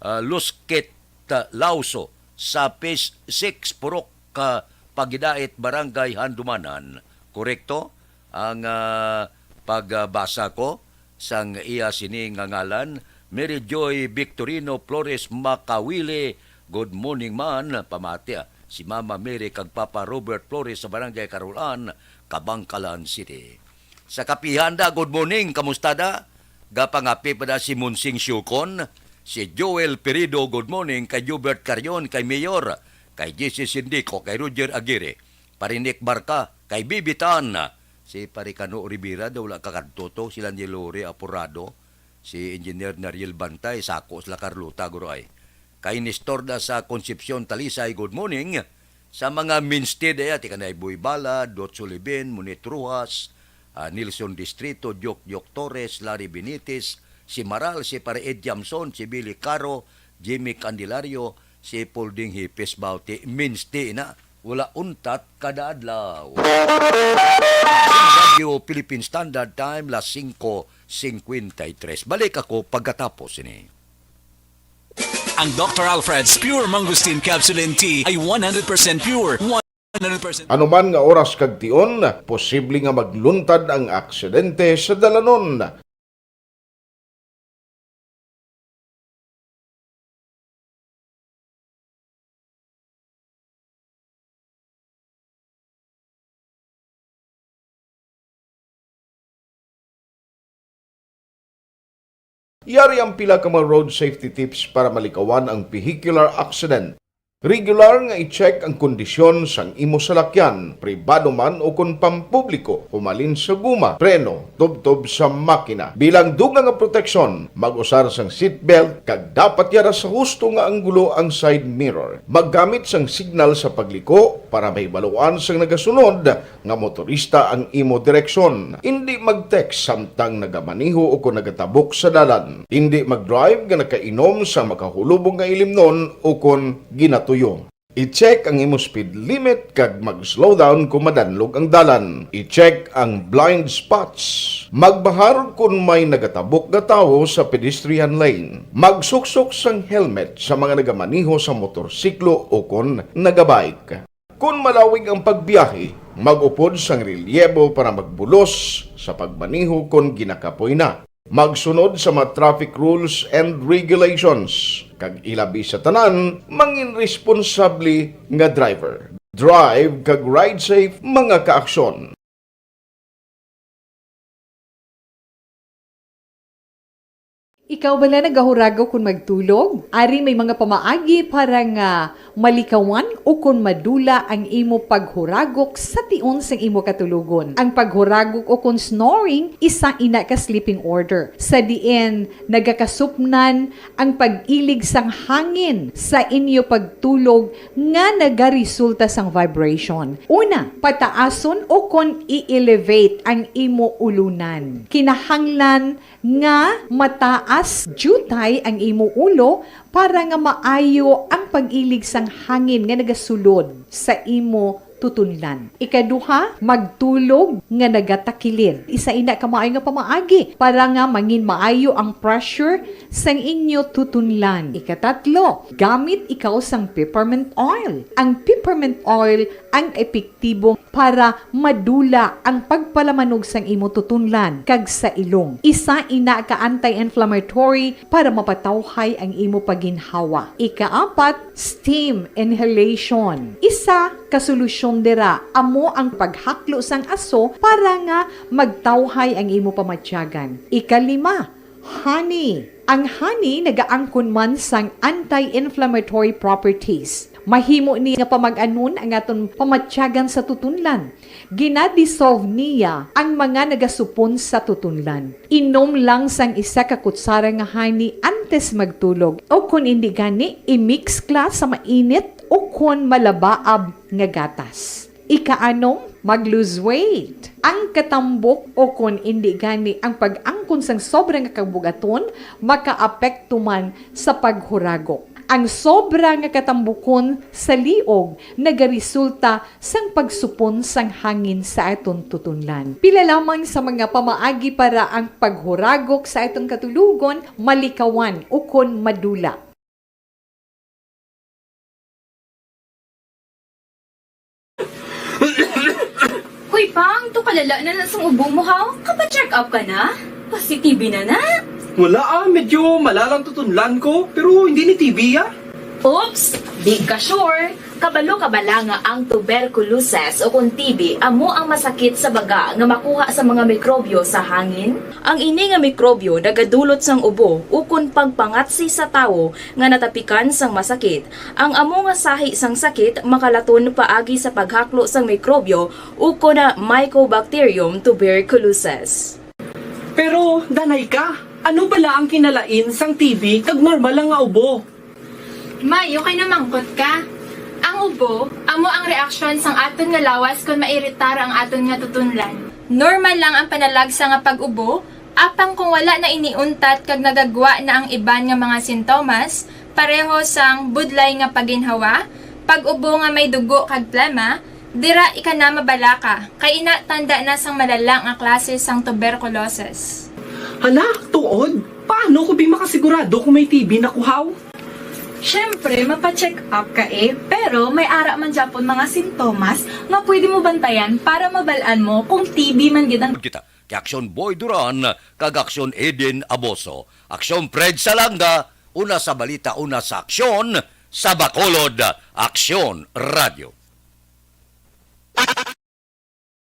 ah, Luskit, ah, Lauso sa Phase Six, Purok, ah, Pagidait, Barangay Handumanan. Korekto ang, ah, pagbasa ko sang iya sini nga ngalan. Mary Joy Victorino Flores Makawili, good morning man, pamati, ah, si Mama Mary kag Papa Robert Flores sa Barangay Carolan, Kabangkalan City. Sa kapihan da, good morning, kamusta da? Gapangapi pa da si Monsing Siukon, si Joel Perido, good morning, kay Jubert Carion, kay Mayor, kay J C Sindico, kay Roger Aguirre, Parinik Barca, kay Bibitan, si Parikano Rivera, daw wala kakadto to, sila ni Lore Apurado, si Engineer Nariel Bantay, sako sila Carlota, guro ay. Kay Nestor da sa Concepcion, Talisay, good morning. Sa mga mainstay daya, ti kanay Boy Bala, Dot Sulibin, Munit Rojas, ah, Nelson Distrito, Diok Diok Torres, Larry Benitez, si Maral, si Pare Ed Jamson, si Billy Caro, Jimmy Candelario, Si Paul Ding Hipis Bauti, minsti na, wala untat kada adlaw. Radio Philippine Standard Time, las singko cincuenta y tres. Balik ako pagkatapos ini. Ang Doctor Alfred's Pure Mangosteen Capsule and Tea ay one hundred percent pure, one hundred percent. Anuman nga oras kag tion, posible nga magluntad ang aksidente sa dalanon. Yari ang pila ka mga road safety tips para malikawan ang vehicular accident. Regular nga i-check ang kondisyon sang imo salakyan, pribado man o kon pampubliko, humalin sa guma, preno, tubtob sa makina. Bilang dugang nga proteksyon, mag-usar sang seatbelt kag dapat yara sa husto nga anggulo ang side mirror. Maggamit sang signal sa pagliko para mahibaluan sang nagasunod nga motorista ang imo direksyon. Indi mag-text samtang nagamaneho o kon nagatabok sa dalan. Indi mag-drive nga nakainom sa makahulubong nga ilimnon o kon ginatuyo. I-check ang imo speed limit kag mag-slow down kon madanlog ang dalan. I-check ang blind spots. Magbahar kon may nagatabok nga tawo sa pedestrian lane. Magsuksok sang helmet sa mga nagamaneho sa motorsiklo o kon nagabike. Kon malawig ang pagbiyahe, mag-upod sang relyebo para magbulos sa pagmaneho kon ginakapoy na. Magsunod sa mga traffic rules and regulations, kag ilabi sa tanan, mangin responsable nga driver. Drive kag ride safe, mga kaaksyon. Ikaw bala nagahuragok kon magtulog? Ari may mga pamaagi para nga malikawan o kon madula ang imo paghuragok sa tion sang imo katulogon. Ang paghuragok o kon snoring, isa ina ka sleeping order, sa diin nagakasupnan ang pag-ilig sang hangin sa inyo pagtulog nga nagaresulta sang vibration. Una, pataason o kon i-elevate ang imo ulunan. Kinahanglan nga mataas diutay ang imo ulo para nga maayo ang pag-ilig sang hangin nga nagasulod sa imo tutunlan. Ikaduha, magtulog nga nagatakilid. Isa ina ka maayo nga pamaagi para nga mangin maayo ang pressure sang inyo tutunlan. Ikatatlo, gamit ikaw sang peppermint oil. Ang peppermint oil ang epektibo para madula ang pagpalamanog sang imo tutunlan kag sa ilong. Isa ina ka anti-inflammatory para mapatawhay ang imo pagginhawa. Ikaapat, steam inhalation. Isa ka solusyon dira amo ang paghaklo sang aso para nga magtawhay ang imo pamatyagan. Ikalima, honey. Ang honey nagaangkon man sang anti-inflammatory properties. Mahimo ni nga pamag-anon ang aton pamatyagan sa tutunlan. Gina-dissolve niya ang mga nagasupon sa tutunlan. Inom lang sang isa ka kutsara nga honey antes magtulog, o kon indi gani, i-mix ka sa mainit o kon malabaab nga gatas. Ikaanom, mag-lose weight. Ang katambok o kon indi gani ang pag-angkon sang sobra nga kabug-aton makaapekto man sa paghuragok. Ang sobra nga katambukon sa liog nagaresulta sang pagsupon sang hangin sa aton tutunlan. Pila lamang sa mga pamaagi para ang paghuragok sa aton katulogon malikawan ukon madula. Hoy, Pang, to kalala na na sang ubo mo, ha? Kapa-check up ka na? Pa-C T B na na? Wala, ah, medyo malalang tutunlan ko, pero hindi ni T B, ah. Oops! Di ka sure? Kabalo ka bala nga ang tuberculosis o kon T B amo ang masakit sa baga nga makuha sa mga mikrobyo sa hangin? Ang ini nga mikrobyo nagadulot sang ubo ukon pagpangatsi sa tawo nga natapikan sang masakit. Ang amo nga sahi sang sakit makalaton paagi sa paghaklo sang mikrobyo ukon Mycobacterium tuberculosis. Pero, danay ka, ano bala ang kinalain sang T B kag normal lang nga ubo? May, okay na mangkot ka. Ang ubo, amo ang reaksyon sang aton nga lawas kon mairitar ang aton nga tutunlan. Normal lang ang panalagsa nga pag-ubo, apang kung wala na ini untat kag nagagwa na ang iban nga mga sintomas, Pareho sang budlay nga paginhawa, pag-ubo nga may dugo kag plema, dira ika na mabalaka, kay ina tanda na sang malala nga klase sang tuberculosis. Hala, tuod? Paano ko bi makasigurado kung may T B na kuhaw? Siyempre, mapa-check up ka eh, pero may ara man gyapon mga sintomas nga pwede mo bantayan para mabal-an mo kung T B man gid ang Kita kay Aksyon Boy Duran kag Aksyon Eden Aboso, Aksyon Fred Salanga, una sa balita, una sa aksyon, sa Bacolod, Aksyon Radio.